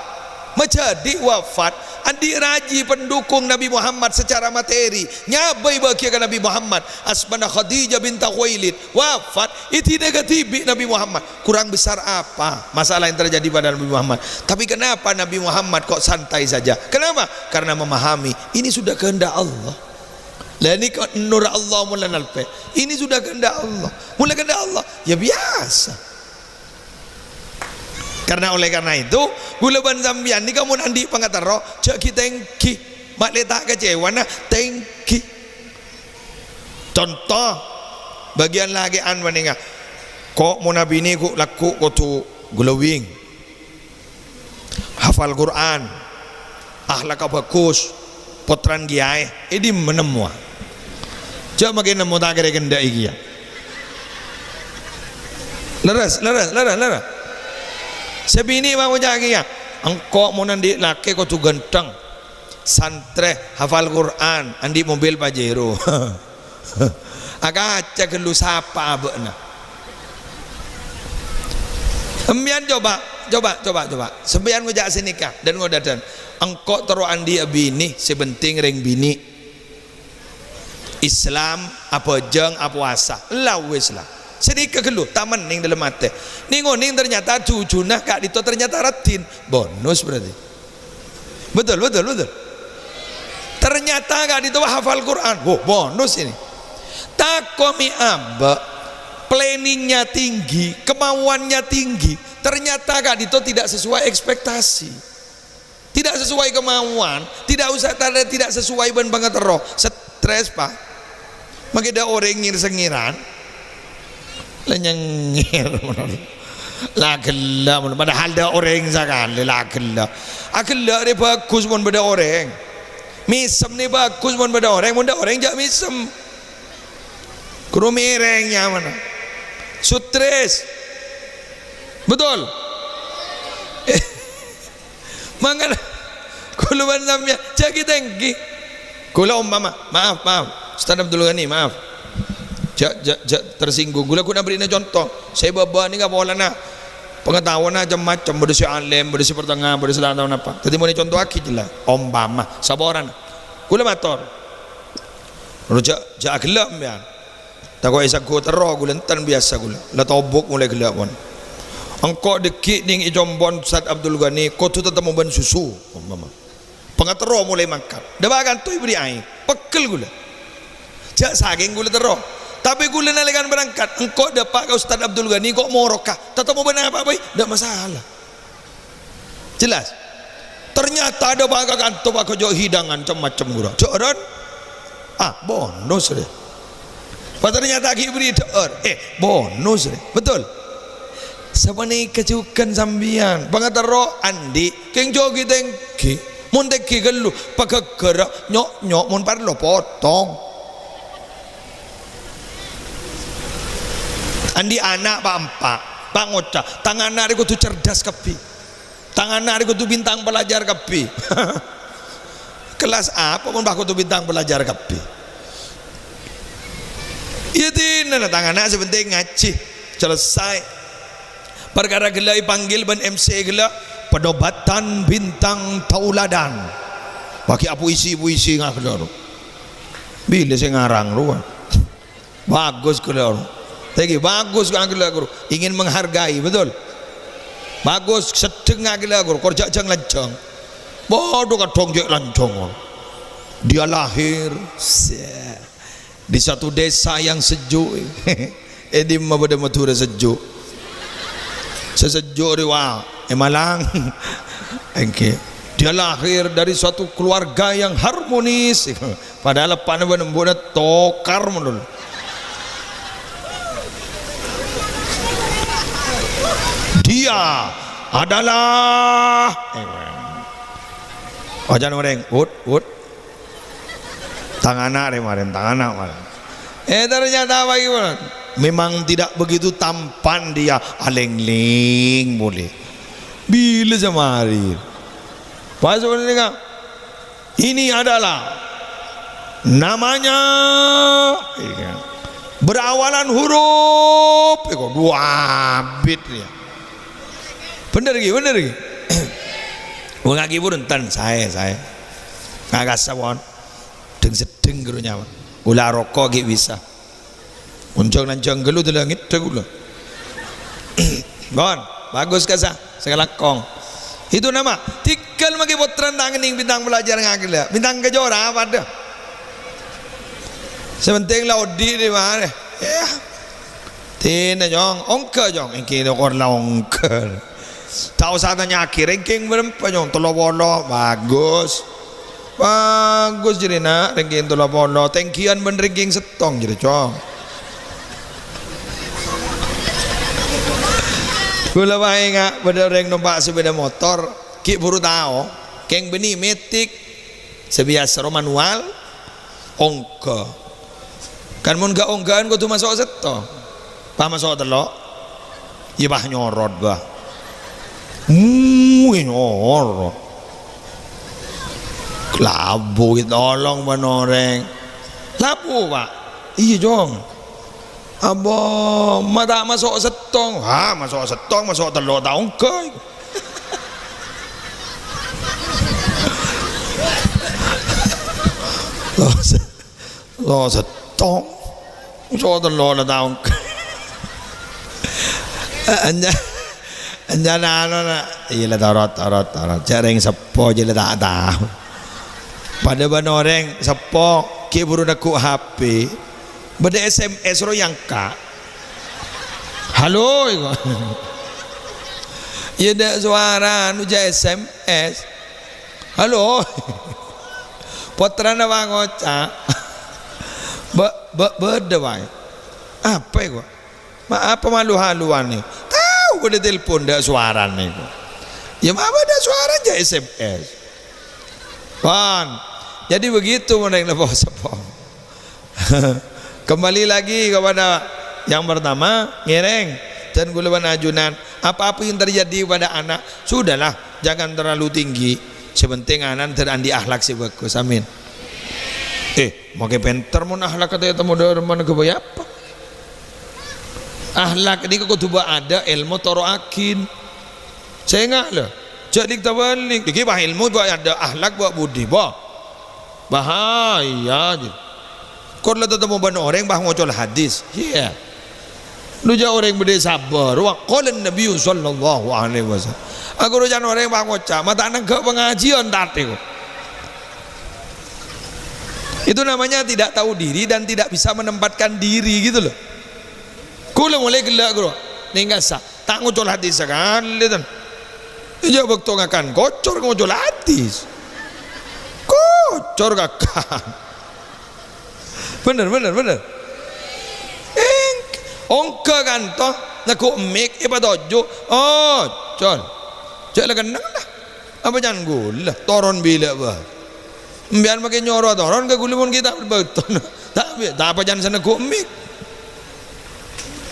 majhâdi' wafat. Andi' rajhi pendukung Nabi Muhammad secara materi, nyabâi bâgiyâ ka Nabi Muhammad. Asmana Khadijah binta Khuwailid, wafat. Èdina kadhibi' Nabi Muhammad. Kurang besar apa masalah yang terjadi pada Nabi Muhammad? Tapi kenapa Nabi Muhammad kok santai saja? Kenapa? Karena memahami ini sudah kehendak Allah. Lah, ini kok nur Allah mula nalpè'. Ini sudah kehendak Allah. Mula kehendak Allah, ya biasa. Karena, oleh karena itu, ghulâ bân sampèyan nèka mon andi' pangaterro, jhâ' ghi-tèngghi. Ma' lè ta' kacèwana, tèngghi. Conto, bâgiyân lakè'an panèka. Ko' mon abinè ghu-, lagghu' kodhu glowing. Hafal Qur'an. Akhlakka bhâghus. Pottrana kèyaè. È dimma nemmowa? Jhâ' makè nemmo ta' kèra kèndhâ' è kèya. Lerres, lerres, lerres, lerres. Sè binè' ma' ngoca' kèya. Engko' mon andi' lakè kodhu ghântheng. Santrè, hafal Qur'an, andi' mobil Pajero. Akaca ghâllu sapa abâ'na. Sampèyan coba, coba, coba, coba. Sampèyan ngoca' sanèka, dân ngodâdân. Engko' terro andi' abinè, sè penting rèng binè'. Islam, abhâjâng, apowasa. La wis la. Sanèka ghâllu, ta' mennèng dâlem atè. Nèng-onèng ternyata jhujhuna ka'dinto ternyata raddhin. Bonus berarti. Betul, betul, betul. Ternyata ka'dinto hafal Qur'an. Wah, bonus ini. Tako' mè' abâ'. Planningnya tinggi, kemauannya tinggi, ternyata ka'dinto tidak sesuai ekspektasi. Tidak sesuai kemauan, tidak usah tanda tidak sesuai bân pangaterro. Stres, Pak. Makkè dâ' orèng ngèr-sèngèran. La nyengngèr. La ghellâ', padahal dâ' orèng sakalè, la ghellâ'. Aghellâ' rè bhâghus mon bâdâ orèng. Mèsem nè bhâghus mon bâdâ orèng, mon dâ' orèng jhâ' mèsem. Ghuru mèrèng nyamana. Stres. Betul? Mangkana, kaulâ bân sampèyan, jhâ' ghi-tèngghi. Kaulâ ompama, maaf, maaf. Ustaz Abdul Ghani, maaf. Jhâ', jhâ', jhâ' tersinggung. Kaulâ ghun abherri'na conto. Sè bâbâ nèka polana pengetahuanna cem-macem. Bâdâ sè alèm, bâdâ sè partengnga, bâdâ sè ta' tao napa. Dhâddhi, mon èconto'aghi jelas. Ompama, saporana. Kaulâ mator. Jhâ', jhâ' aghellâ' sampèyan. Tako' èsanggu terro kaulâ, enten biyasa kaulâ. La tobuk molaè ghellâ' pon. Engko' dhâggi' nèng è compo'na Ustaz Abdul Ghani kodhu tatemmo bân susu, ompama. Pangaterro molaè mangkat. Dâpa' kanto èberri' aèng. Pegghel kaulâ. Jhâ' sakèng kaulâ terro. Tapè kaulâ nalèkana berangkat, engko' dâpa' ka Ustaz Abdul Ghani, ko' moroka. Tatemmo bân apa bhâi, ta' masalah. Jelas? Ternyata dâpa' ka kanto, Pak, jhâ' hidangan cem-macem ghuru. Jhâ' ron? Ah, bonus rè. Pas ternyata ghi' bâri' dhâ'âr. Eh, bonus rè. Betul? Sapanèka jhughân sampèyan. Pangaterro andi', kèng jhâ' ghi-tèngghi. Mon tèngghi ghâllu, paghâghârâ, nyo'-nyo', mon parlo potong. Andi' ana' pa'-empa', pa' ngoca', "Tang ana' rè kodhu cerdas kabbhi. Tang ana' rè kodhu bintang pelajar kabbhi." Kelas apa mon pas kodhu bintang pelajar kabbhi? Iyâ, dinana tang ana' sè penting ngajhi. Selesai. Parkara ghellâ' èpanggil bân M C ghellâ', penobatan bintang tauladan. Pakai puisi-puisi ngaghellâ'. Bilâ sè ngarang rowa? Bagus ghellâ'. Lagi bagus ghellâ', ghuru. Ingin menghargai, betul? Bagus, seddheng ghellâ', ghuru. Kor jhâ' jhâng-lanjhâng. Bâdâ kadhâng jhâ' lanjhâng. Dia lahir, se-, di satu desa yang sejuk. È dimma bâdâ Madhurâ sejuk? Sè sejuk rè wa, è Malang. Èngghi. Dia lahir dari suatu keluarga yang harmonis. Padahal eppa'na bân embu'na tokar mon. Dia adalah, eh, ojan orèng, "Ut, ut." Tang ana' rè marèn, tang ana' marèn. Eh, ternyata apa gimana? Memang tidak begitu tampan dia, alènglèng polè. Bilâ samarè? Pas orèng nèka, ini adalah namanya, iya, berawalan huruf, iko, dua abit, ya. Bhender ghi, bhender ghi. Wong laghi purun ten, saè, saè. Ngakasa pon. Dheng-seddheng ghuru nyaman. Ula roko' ghi' bisa. Mon jhâng-lanjhâng ghâllu dâlâ ngèddhâ ghulâ. Bon, bagus kasa, sakalangkong. Itu nama, tikel mangkè pottrana ta' ngennèng bintang pelajar ngaghellâ'. Bintang kejora padâ. Sè penting la odi' di mana. Ya. Tina, Jong. Ongghâ, Jong. Èngghi tokor la ongghâ. Ta' osa tanya'aghi, ranking bârâmpa, Jong? Tello polo. Bagus. Bagus jârèya, Na'. Ranking tello polo. Tèngghiyân bân ranking sèttong jârèya, Jong. Kaulâ paènga', bâdâ orèng nompa' sepeda motor, ghi' bhuru tao. Kèng bânnè metik. Sè biyasa ro manual, ongghâ. Kan mon ghâ-ongghâ'ân kodhu maso' sèttong. Pas maso' tello', iyâ pas nyorot, bâh. Muwi nyorot. Labu ètolong bân orèng. Labu, Pak? Iyâ, Jong. Abo, ma' ta' maso' sèttong. Ha, maso' sèttong, maso' tello' ta' ongghâ. Lo se-, lo sèttong. Maso' tello' la ta' ongghâ. Anja-, anjana anu, na. Iyâ, la torot, torot, torot. Jhâ' rèng seppo jâ la ta' tao. Padâ bân orèng seppo, ghi' bhuru neggu' H P. Bâdâ S M S ro èyangka'. "Halo," èko. Iyâ, ta' sowarana, jhâ' S M S. "Halo." Pottrana pas ngoca'. Ba-, ba-, bâdâ, Pak. Apa èko? Ma-, apa malu-haluan nè? Tao bâdâ telpon ta' sowarana èko. Iyâ, ma' bâdâ sowarana jhâ' S M S. Pon. Jadi begitu mon rèng seppo-seppo. Kembali lagi kepada yang pertama, ngèrèng. Dan kaulâ bân ajunan, apa-apa yang terjadi pada anak, sudahlah, jangan terlalu tinggi. Sè pentèng ana' ta' andi' akhlak sè bhâghus. Amin. Eh, makè pènter mon akhlak katèya tèmmo dâremma ghâbây apa? Akhlak nèko kodhu bâdâ èlmo toro'aghi. Sènga' lho, jhâ' lik-tabâlik. Nèkè bâ èlmo, bâ adâ' akhlak, bâ budi, bâ. Bahaya, jâ. Kor la tatemmo bân orèng bâ ngocol hadis. Iyâ. Lu jâ' orèng bâdâ sabâr. Wa qala Nabiyyu sallallahu alaihi wasallam. Aku rojan orèng bâ ngoca', "Ma' ta' nengghâ' pangajiyân tadâ' ko." Itu namanya tidak tahu diri dan tidak bisa menempatkan diri gitu loh. Kaulâ molaè ghellâ', ghuru. Nèng kassa'. Ta' ngocol hadis sakalè, tan. Iyâ, bâkto ngakan kocor ngocol hadis. Kocor kakan. Bhender, bhender, bhender. Èng-, ongghâ kanto, neggu' mik, èpatojjhu'. Oh, col. Jhâ' la kennengnga. Apa can ghulâ? Toron bilâ bâi. Empèyan makè nyoro toron ka ghulâ mon ghi' ta' bâktona. Ta' bi-, ta' apa can sè neggu' mik.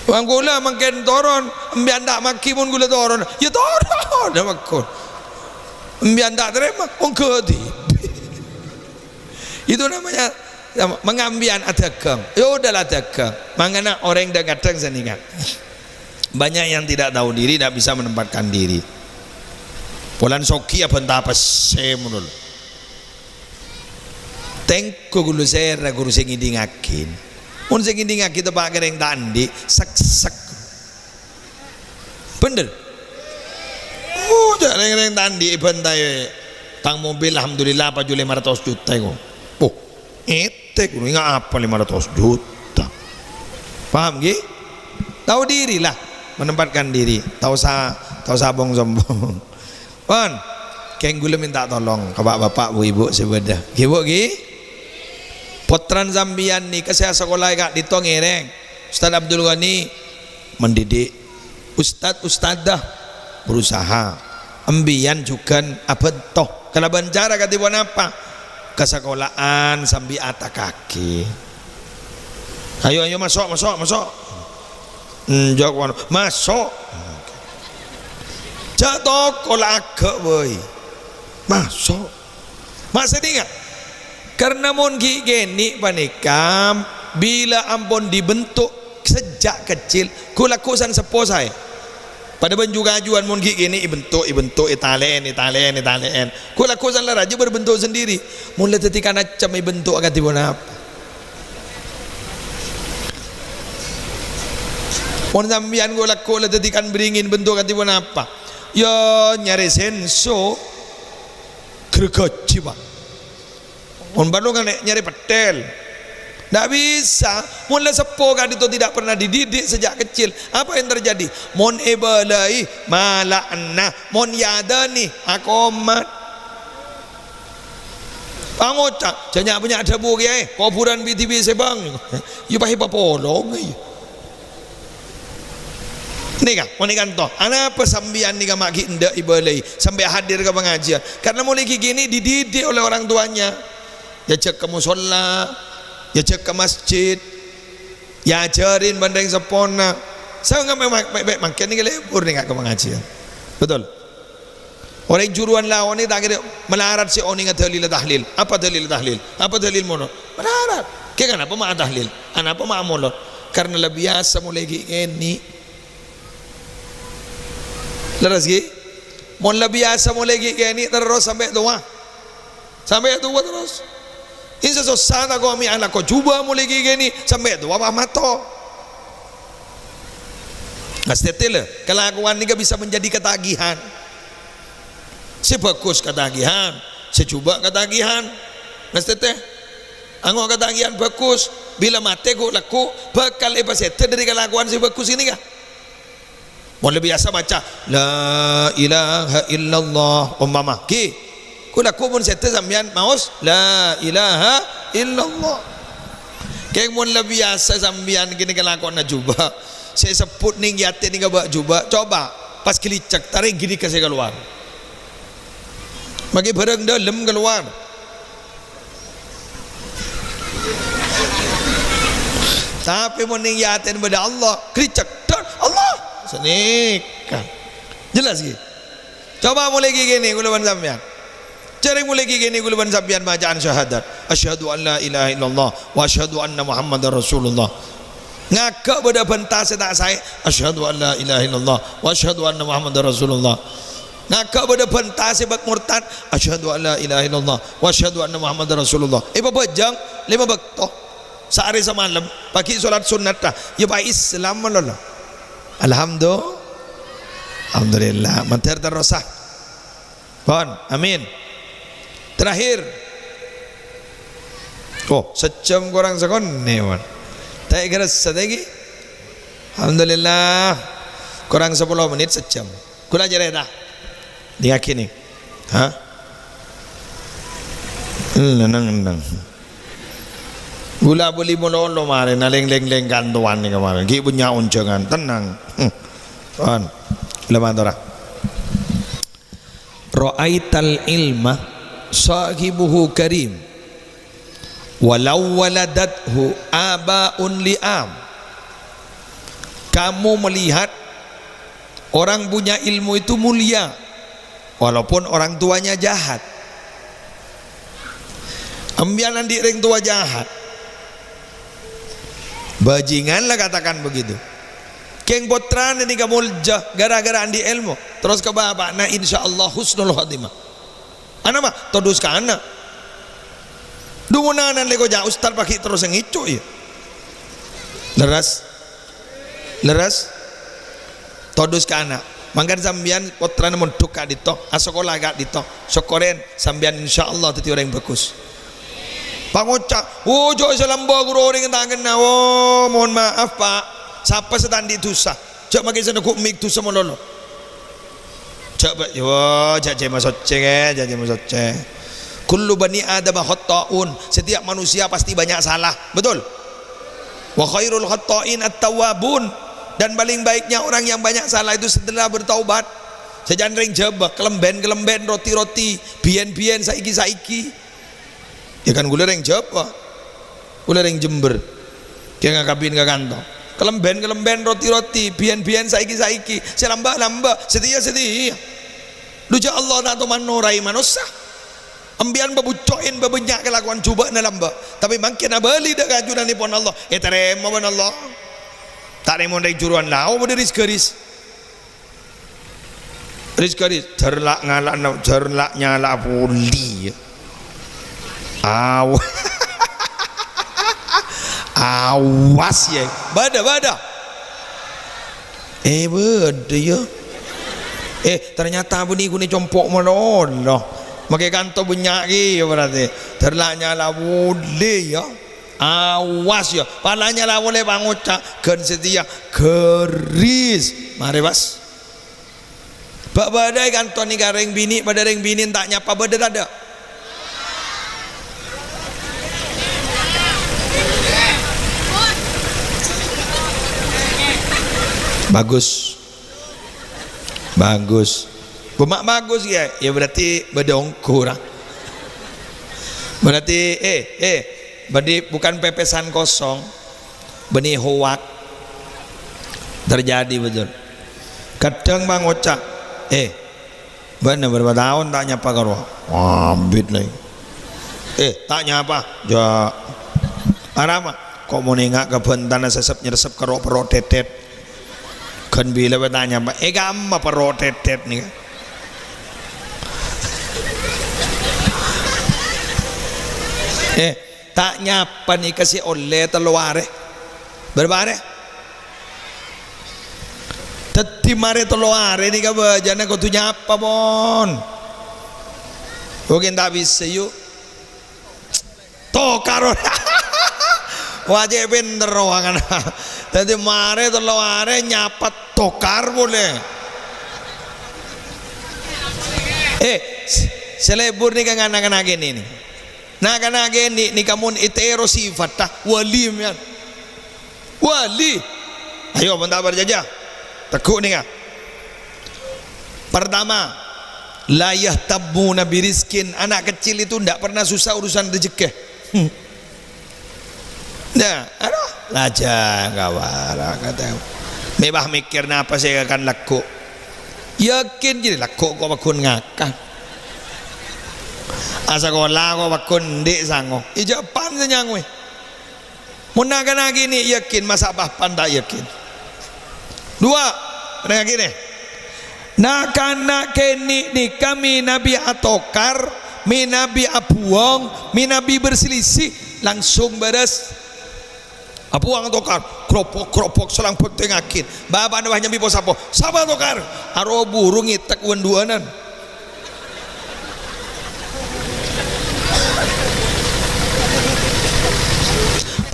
Bân ghulâ mangkèn toron, empèyan ta' maghi mon ghulâ toron. Yâ toron, yâ maghi. Empèyan ta' tarèma, ongghâ dhibi'. Itu namanya, mengambian adhâghâng. Ya udahlah adhâghâng. Mangkana orèng dhâng-kadhâng sanèka. Banyak yang tidak tahu diri, tidak bisa menempatkan diri. Polana soghi abânta pèssè mon lo. Tèngghu ghulâ sèra ghuru sè ngèdingngaghi. Mon sè ngèdingngaghi teppa' kèrèng ta' andi', sèksèk. Bhender. Oh, jhâ' rèng-rèng ta' andi' èbântaè tang mobil, alhamdulillah, paju lèma ratos juta èko. Oh, ètè ghuru, ènga' apa lèma ratos juta? Paham, ghi? Tahu diri lah, menempatkan diri. Ta' osa, ta' osa bong-sombong. Pon, kèng ghulâ mènta tolong ka bâ'-bâpa', bu'-ibu' sè bâdâ. Ghi, Bu', ghi? Pottrana sampèyan nèka sè asakolaè ka'dinto ngèrèng. Ustaz Abdul Ghani mendidik. Ustaz, ustadzah berusaha. Empèyan jhughân abhânto. Kalabân cara kadhi ponapa? Ka sakola'an sambi atakaaghi. Ayo, ayo, maso', maso', maso'. Enjâ' kono, maso'. Jhâ' toko la aghâ' bhâi. Maso'. Maksodda, karna mon ghi' kènè' panèka, bilâ ampon dibentuk sejak kecil, ghu-lagghu san seppo saè. Padâ bân ju-kajuwân mon ghi' kènè' èbentuk, èbentuk, ètalè'èn, ètalè'èn, ètalè'èn. Ghu-lagghu san la rajâ berbentuk sendiri. Mon la dhâddhi kanaccem èbentuk akadhi ponapa? Mon sampèyan ghu-lagghu la dhâddhi kan-bringèn, bentuk akadhi ponapa? Ya nyarè senso, gherghajhi, Pak. Mon parlo kan nyarè pettèl. Ndak bisa. Mon la seppo ka'dinto tidak pernah dididik sejak kecil, apa yang terjadi? Mon èbâlâi, mala'ana. Mon èadânè, akomat. Pangoca', jhâ' nya'-bânnya' dhâbu kèyaè, kobhurân bi-, dhibi' sè bâng. Iyâ, pas èpapolong, iyâ. Nèka, mon è kanto, anapa sampèyan nèka ma' ghi' endâ' èbâlâi sampè' hadir ka pangajiân? Karna molaè ghi' kènè' dididik oleh orang tuanya. Èajhâk ka mosolla, èajhâk ka masjid, èajhârin bân rèng seppona. Saèngghâ ma-, ma-, ma-, mangkèn nèka lebur nèka ka pangajiân. Betul? Orèng juruwân la onèng ta' kèra malarat sè onènga dalilla tahlil. Apa dalilla tahlil? Apa dalil molod? Malarat. Kèng anapa ma' tahlil? Anapa ma' molod? Karna la biyasa molaè ghi' kènè'. Lerres, ghi? Mon la biyasa molaè ghi' kènè' terros sampè' towa. Sampè' towa terros. Èn sè sossa tako' mè' alako jhubâ' molaè ghi' kènè' sampè' towa pas mato. Ngastètè, lho, kalakowan nèka bisa menjadi ketagihan. Sè bhâghus katagihan, sè jhubâ' katagihan. Ngastètè. Ango' katagihan bhâghus, bilâ matè ghu-lagghu bhâkal èpasèdâ dâri kalakowan sè bhâghus ghânèka. Mon la biyasa maca, "La ilaha illallah," ompama, ghi. Kulâ ghu mon sèdhâ sampèyan maos, "La ilaha illallah." Kèng mon la biyasa sampèyan ghânèka lakowanna jhubâ', sè èsebbhut neng yatèn neng abâ' jhubâ', coba pas ghâlicek, tarèng ghânèka sè kalowar. Maghi bhârâng dhâlem kalowar. Tapè mon neng yatèn bâdâ Allah, ghâlicek, dâr, Allah, sanèka. Jelas, ghi? Coba molaè ghi' ghânèka kulâ bân sampèyan. Jhârèng molaè ghi' ghânèka kulâ bân sampèyan bacaan syahadat. Asyhadu an la ilaha illallah wa asyhadu anna Muhammadar Rasulullah. Ngaghâ' bâdâ bhânta sè ta' saè. Asyhadu an la ilaha illallah wa asyhadu anna Muhammadar Rasulullah. Ngaghâ' bâdâ bhânta sè bâk murtad. Asyhadu an la ilaha illallah wa asyhadu anna Muhammadar Rasulullah. Èpabhâjâng lèma bâkto. Saarè samalem, paghi' solat sunnat, ta? Yâ, pa Islam malolo. Alhamdu-, Alhamdulillah. Mandhâr terrosa. Pon, amin. Terakhir. Oh, sajjhâm korang sakonè', pon. Ta' èghâressa, ta' ghi? Alhamdulillah. Korang sapolo mennit sajjhâm. Kulâ carèta. Dingngaghi, nè. Hah? Enneng, enneng. Kulâ bâli malolo marèna, lèng-lèng kantowan nèka marèna. Ghi' bânnya' onjhângan. Tenang. Hmm. Pon. Kulâ matora. Ra'aital ilma sahibuhu karim, walau waladathu aba'un li'am. Kamu melihat orang punya ilmu itu mulia, walaupun orang tuanya jahat. Sampèyan andi' rèng towa jahat, bajingan lah katakan begitu. Kèng pottrana nèka molja gara-gara andi' èlmo. Terros ka bapa'na, insyaallah husnul khotimah. Anapa? Todus ka ana'. Dhu mon ana'na lè koca' ustad paghi' terros ngèco', iyâ. Lerres? Lerres? Todus ka ana'. Mangkana sampèyan pottrana mondhuk ka'dinto, asakola ka'dinto. Sokkorè sampèyan insyaallah dhâddhi orèng bhâghus. Pangoca', "Oh, jhâ' sè lambâ' ghuru orèng ta' kenna." "Oh, mohon maaf, Pak. Sapa sè ta' andi' dhusa? Jhâ' makè sè neggu' mik dhusa malolo." Jhâ', Pak, yo, jhâ' cè' masoccè, kè, jhâ' cè' masoccè. "Kullu bani Adama khatta'un." Setiap manusia pasti banyak salah. Betul? "Wa khairul khatta'in at-tawwabun." Dan paling baiknya orang yang banyak salah itu setelah bertaubat. Sajân rèng Jhâbâ, kalembhân-kalembhân, roti-roti, biyân-biyân, saiki-saiki. Yâ kan, kulâ rèng Jhâbâ. Kulâ rèng Jember. Kèng akabin ka kanto. Kalembhân-kalembhân, roti-roti, biyân-biyân, saiki-saiki. Sè lambâ'-lambâ', satèya-satèya. Dhu jhâ' Allah ta' toman norai manossa. Sampèyan bâbucco'èn bâbânnya' kalakowan jhubâ'na lambâ', tapè mangkèn abâli dâ' ka ajunanèpon Allah, ètarèma bân Allah. Ta' rèng-mon rèng Juruan Lao bâdâ ris-ghâris. Ris-ghâris, jhâr la' ngala', jhâr la' nyala' polè, yâ. Aw-, awas, yâ. Bâdâ, bâdâ. Eh, bâdâ, yâ. Eh, ternyata bânnè ghunè compo' malolo. Makè kanto bânnya' kèya berarti. Jhâr la' nyala' polè, yâ. Awas, yâ. Pala nyala' polè pangoca', ghân satèya ghâris. Marè, pas. Bâ-, bâdâ è kanto nèka rèng binè', bâdâ rèng binè' ta' nyapa, bâdâ tadâ'? Bagus. Bagus. Bemma' bagus, yâ? Yâ, berarti bâdâ ongghu, ra. Berarti, eh, eh, berarti bukan pepesan kosong. Bânnè hoak. Terjadi, betul. Kadhâng pangoca', "Eh, bâ'na bârâmpa taon ta' nyapa ka rowa?" "Abit, Lè." "Eh, ta' nyapa?" "Jhâ'." "Arapa?" "Ko' mon enga' ka bhântana sèsep-nyèrsep ka ro'-, perro' tètèt." "Ghân bilâ bâ'na ta' nyapa?" "Eh, kamma perro' tètèt nèka." Eh, Ta' nyapa nèka sè ollè tello arè. Bârâmpa arè? Dhâddhi marè tello arè nèka bâjâna kodhu nyapa, pon. Mungkin ta' bisa, yu. Tokar. Wah, cè' pènter rowangan. Dhâddhi marè tello arè nyapa tokar polè. Eh, s-, sè lebur nèka na'-kana' kènè' nè. Na'-kana' kènè' nèka mon ètèro sifatta wali, mèyan. Wali. Ayo, mon ta' parcajâ. Tegghu' nèka. Pertama, la yahtammuna birizqin. Anak kecil itu ndak pernah susah urusan rejekkè. Hmm. Nah, aduh, lajâng kawara kata. Mè' bâ' mèkkèr napa sè èkan lagghu'. Yakin jârèya lagghu' ko' pagghun ngakan. Asakola ko' pagghun andi' sango. Ijâ pan sè nyangowè. Mon na'-kana' kènè' yakin, masa' bâ' pan ta' yakin. Dua, rèng kènè'. Na'-kana' kènè' nèka mènabi atokar, mènabi abuwâng, mènabi berselisih, langsung bârâs. Abuwâng atokar, gropok-gropok, salang bhâktèngaghi. Bapa'na bâ' nyambi po-sapo. Sapa atokar? Aro buru ngètèk wan-duwânan.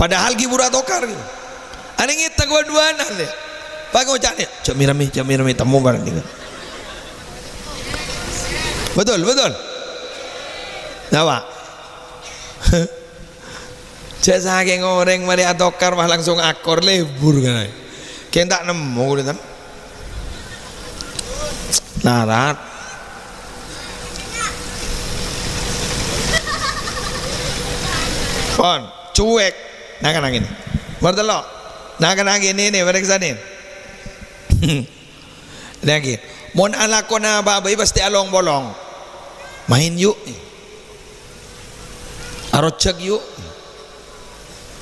Padahal ghi' buru atokar. Anèng ngètèk wan-duwânan, lè. Pas ngoca', "Jhâ' mè-rammè, jhâ' mè-rammè, temmo bareng." Betul, betul. Napa? Jhâ' sakèng orèng marè atokar, wah, langsung akor lebur, kan. Kèng ta' nemmo, kulâ, tan. Larat. Pon, cuek. Na'-kana' kènè'. Nomor tello'. Na'-kana' kènè' nè, parèksanè. Lagi, mon alakona apa bhâi pastè along-polong. Maèn, yu'. Arojhâk, yu'.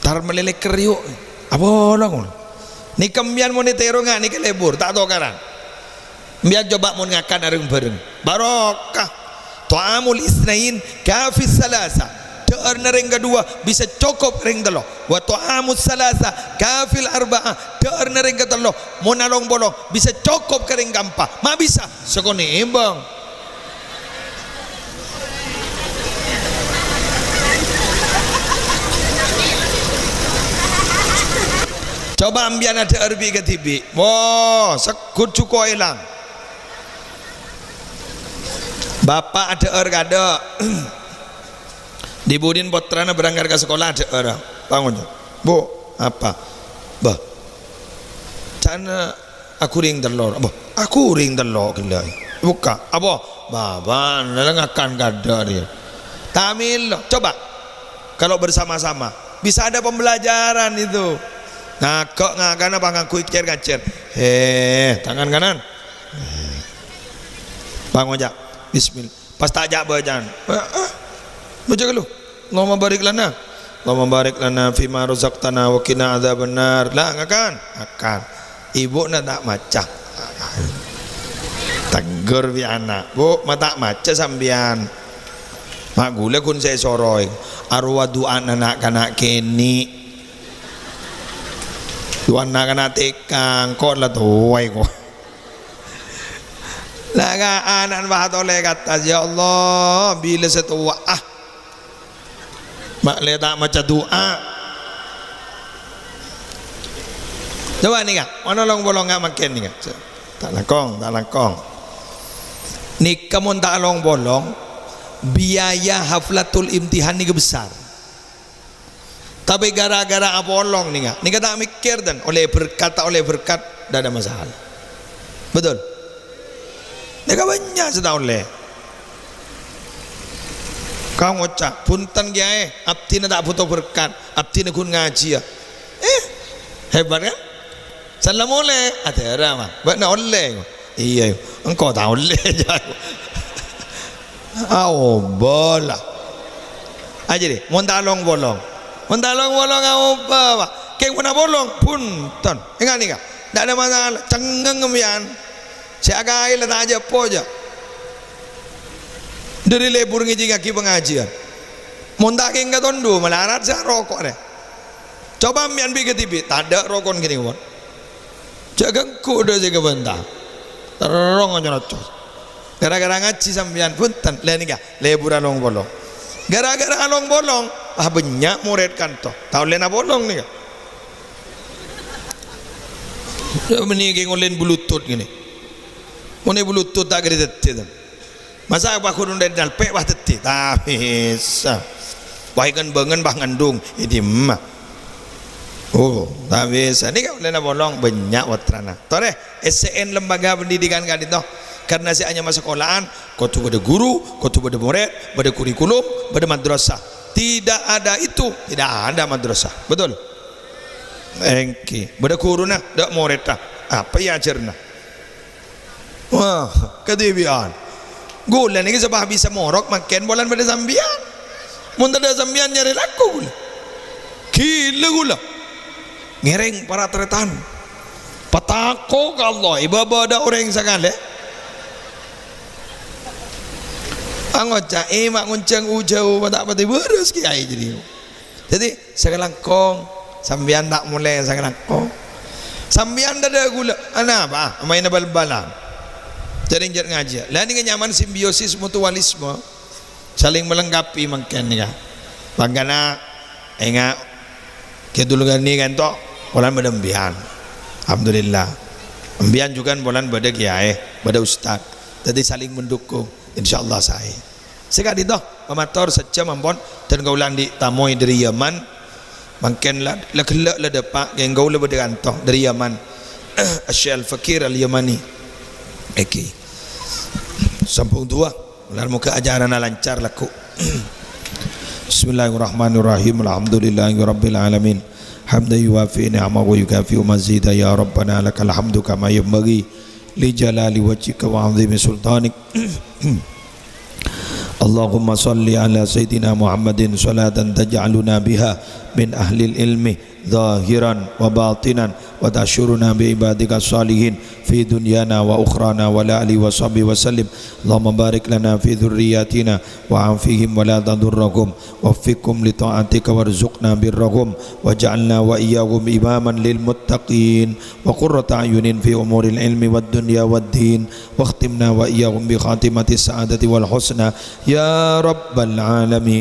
Tar malèlèkèr, yu'. Apolong. Nèka sampèyan mon ètèro nga' nèka lebur, ta' tokaran. Sampèyan coba mon ngakan areng-bhâreng. Barokah. Ta'amul isnain kafis salasa. Dhâ'ârna rèng kaduwâ bisa cokop rèng tello'. Wa ta'amus salasa kafil arba'a. Dhâ'ârna rèng katello' mon along-polong bisa cokop ka rèng kaempa'. Ma' bisa. Sakonè' èmbâng. Coba sampèyan adhâ'âr bi' kadhibi'. Wo, segghut jhuko' èlang. Bapa' adhâ'âr kadâ'. Dhi-budhina pottrana berangkat ka sakola adhâ'âr. Bangun, Bu, apa? Bâh. Ca'na aghuri tello'. Bâh, aghuri tello' ghellâ'. Bukka'. Apa? Bapa', la ngakan kadâ' rèya. Ta' mèlo. Coba. Kalau bersama-sama, bisa ada pembelajaran itu. Ngaghâ' ngakana pas ngangghuy cèr-ngacèr. He, tangan kanan. Pas ngoca', bismillah. Pas ta' ca'-bâca'an. Heeh. Maca ghâllu. Allahumma barik lana. Allahumma barik lana fima razaqtana wa qina adzabannar. La, ngakan. Ngakan. Ibu'na ta' maca. Tegghur bi' ana'. "Bu, ma' ta' maca sampèyan. Ma' ghulâ ghun sè èsoroè." Arowa du'ana na'-kana' kènè'. Du'ana na'-kana' tèkang. Ko' la towa, ko'. La, ka ana'na pas atolè ka attas, "Ya Allah, bilâ sè towa, ah. Ma' lè ta' maca du'a." Coba nèka, mon along-polong nga' mangkèn nèka. Ta' langkong, ta' langkong. Nèka mon ta' along-polong, biaya haflatul imtihan nèka besar. Tapè ghârâ-ghârâ apolong nèka, nèka ta' mèkkèr, tan, ollè berkat, ta' ollè berkat, ta' ada masalah. Betul? Nèka bânnya' sè ta' ollè. Ka ngoca', "Bhunten, Kèyaè, abdhina ta' bhuto berkat, abdhina ghun ngajhiyâ." Eh, hebat, kan? Sè la molè, adhârâ, ma. Bâ'na ollè. Iyâ, engko' ta' ollè, jâ'. Aobâ la. Ajâ, dhi, mon ta' long-polong. Mon ta' long-polong, aobâ, Pa'. Kèng mon apolong, bhunten. Enga' nèka. Ta' ada masalah. Cengngeng sampèyan. Sè akaè la ta' ajâ' pojâ. Dhâri lebur ngèjingngaghi pangajhiyân. Mon ta' kèng katon dhu, malarat sè aroko' rè. Coba sampèyan bi' kadhibi', tadâ' rokon kènè, mon. Jhâ' ganggu dâ' sè kabânta. Terro ngonco-nocos. Ghârâ-ghârâ ngajhi sampèyan, bhunten, la nèka, lebur along-polong. Ghârâ-ghârâ along-polong, ah, bânnya' morèd kanto. Ta' ollèna polong nèka. Mènè ghi' ngolèn bluetooth ngènè. Mon è bluetooth ta' kèra dhâddhi, to. Masa' apa ghuru dâri nalpè' wah dhâddhi? Ta' bisa. Wah, èkèn-bângèn, wah ngandung. È dimma? Oh, ta' bisa. Nèka ollèna polong, bânnya' pottrana. Torè, essè'è lembaga pendidikan ka'dinto. Karena sè anyama sakola'an, kodhu bâdâ ghuru, kodhu bâdâ morèd, bâdâ kurikulum, bâdâ madrasah. Tidak ada itu, tidak ada madrasah. Betul? Èngghi. Bâdâ ghuruna, dâ' morèdda. Apa èajhârâna? Wah, kadhibi'ân. Ghulâ nèka sè pas bisa morok mangkèn polana bâdâ sampèyan. Mon tadâ' sampèyan nyarè lako ghulâ. Ghilâ ghulâ. Ngèrèng para tarètan. Patako ka Allah, è bâbâ bâdâ orèng sakalè. Angoca'è ma' ngonjhâng u-jâu, ta' patè bârâs kèyaè jârèya. Dhâddhi, sakalangkong, sampèyan ta' molè sakalangkong. Sampèyan tadâ' ghulâ, anapa? Maènna bal-balan. Jârèng jhât ngajhi. Lah, nèka nyamana simbiosis mutualisme. Saling melengkapi mangkèn nèka. Mangkana, enga', Kè Abdul Ghani ka'dinto, polana bâdâ embiyan. Alhamdulillah. Embiyan jhughân polana bâdâ kèyaè, bâdâ ustad. Dhâddhi saling mendukung. Insyaallah saè. Sè ka'dinto, pamator sajjhâm ampon, dân kaulâ andi' tamoy dâri Yaman. Mangkèn la, la ghellâ' la dâpa', kèng kaulâ bâdâ kanto dâri Yaman. Asy-Syaikh Al-Fakir Al-Yamani. Èngghi. Sambung du'a. Moghâ acarana lancar lagghu'. Bismillahirrahmanirrahim. Alhamdulillahirabbil alamin. Hamdan yuwafi ni'amahu wa yukafi'u mazida. Ya Rabbana lakal hamdu kama yanbaghi li jalali wajhika wa 'azimi sultanik. Allahumma shalli ala Sayyidina Muhammadin shalatan taj'aluna biha min ahlil ilmi zahiran wa batinan, wa tahsyuruna bi ibadika shalihin fi dunyana wa ukhrana, wa ala alihi wa sahbihi wa sallim. Allahumma barik lana fi dzurriyyatina wa 'afihim wa la tadurrahum, waffiqhum li ta'atika warzuqna birrahum, waj'alna wa iyyahum imaman lil muttaqin, wa qurrata a'yunin fi umuril ilmi wad dunya wad din, wakhtimna wa iyyahum bi khatimatis sa'adati wal husna, ya rabbal alamin.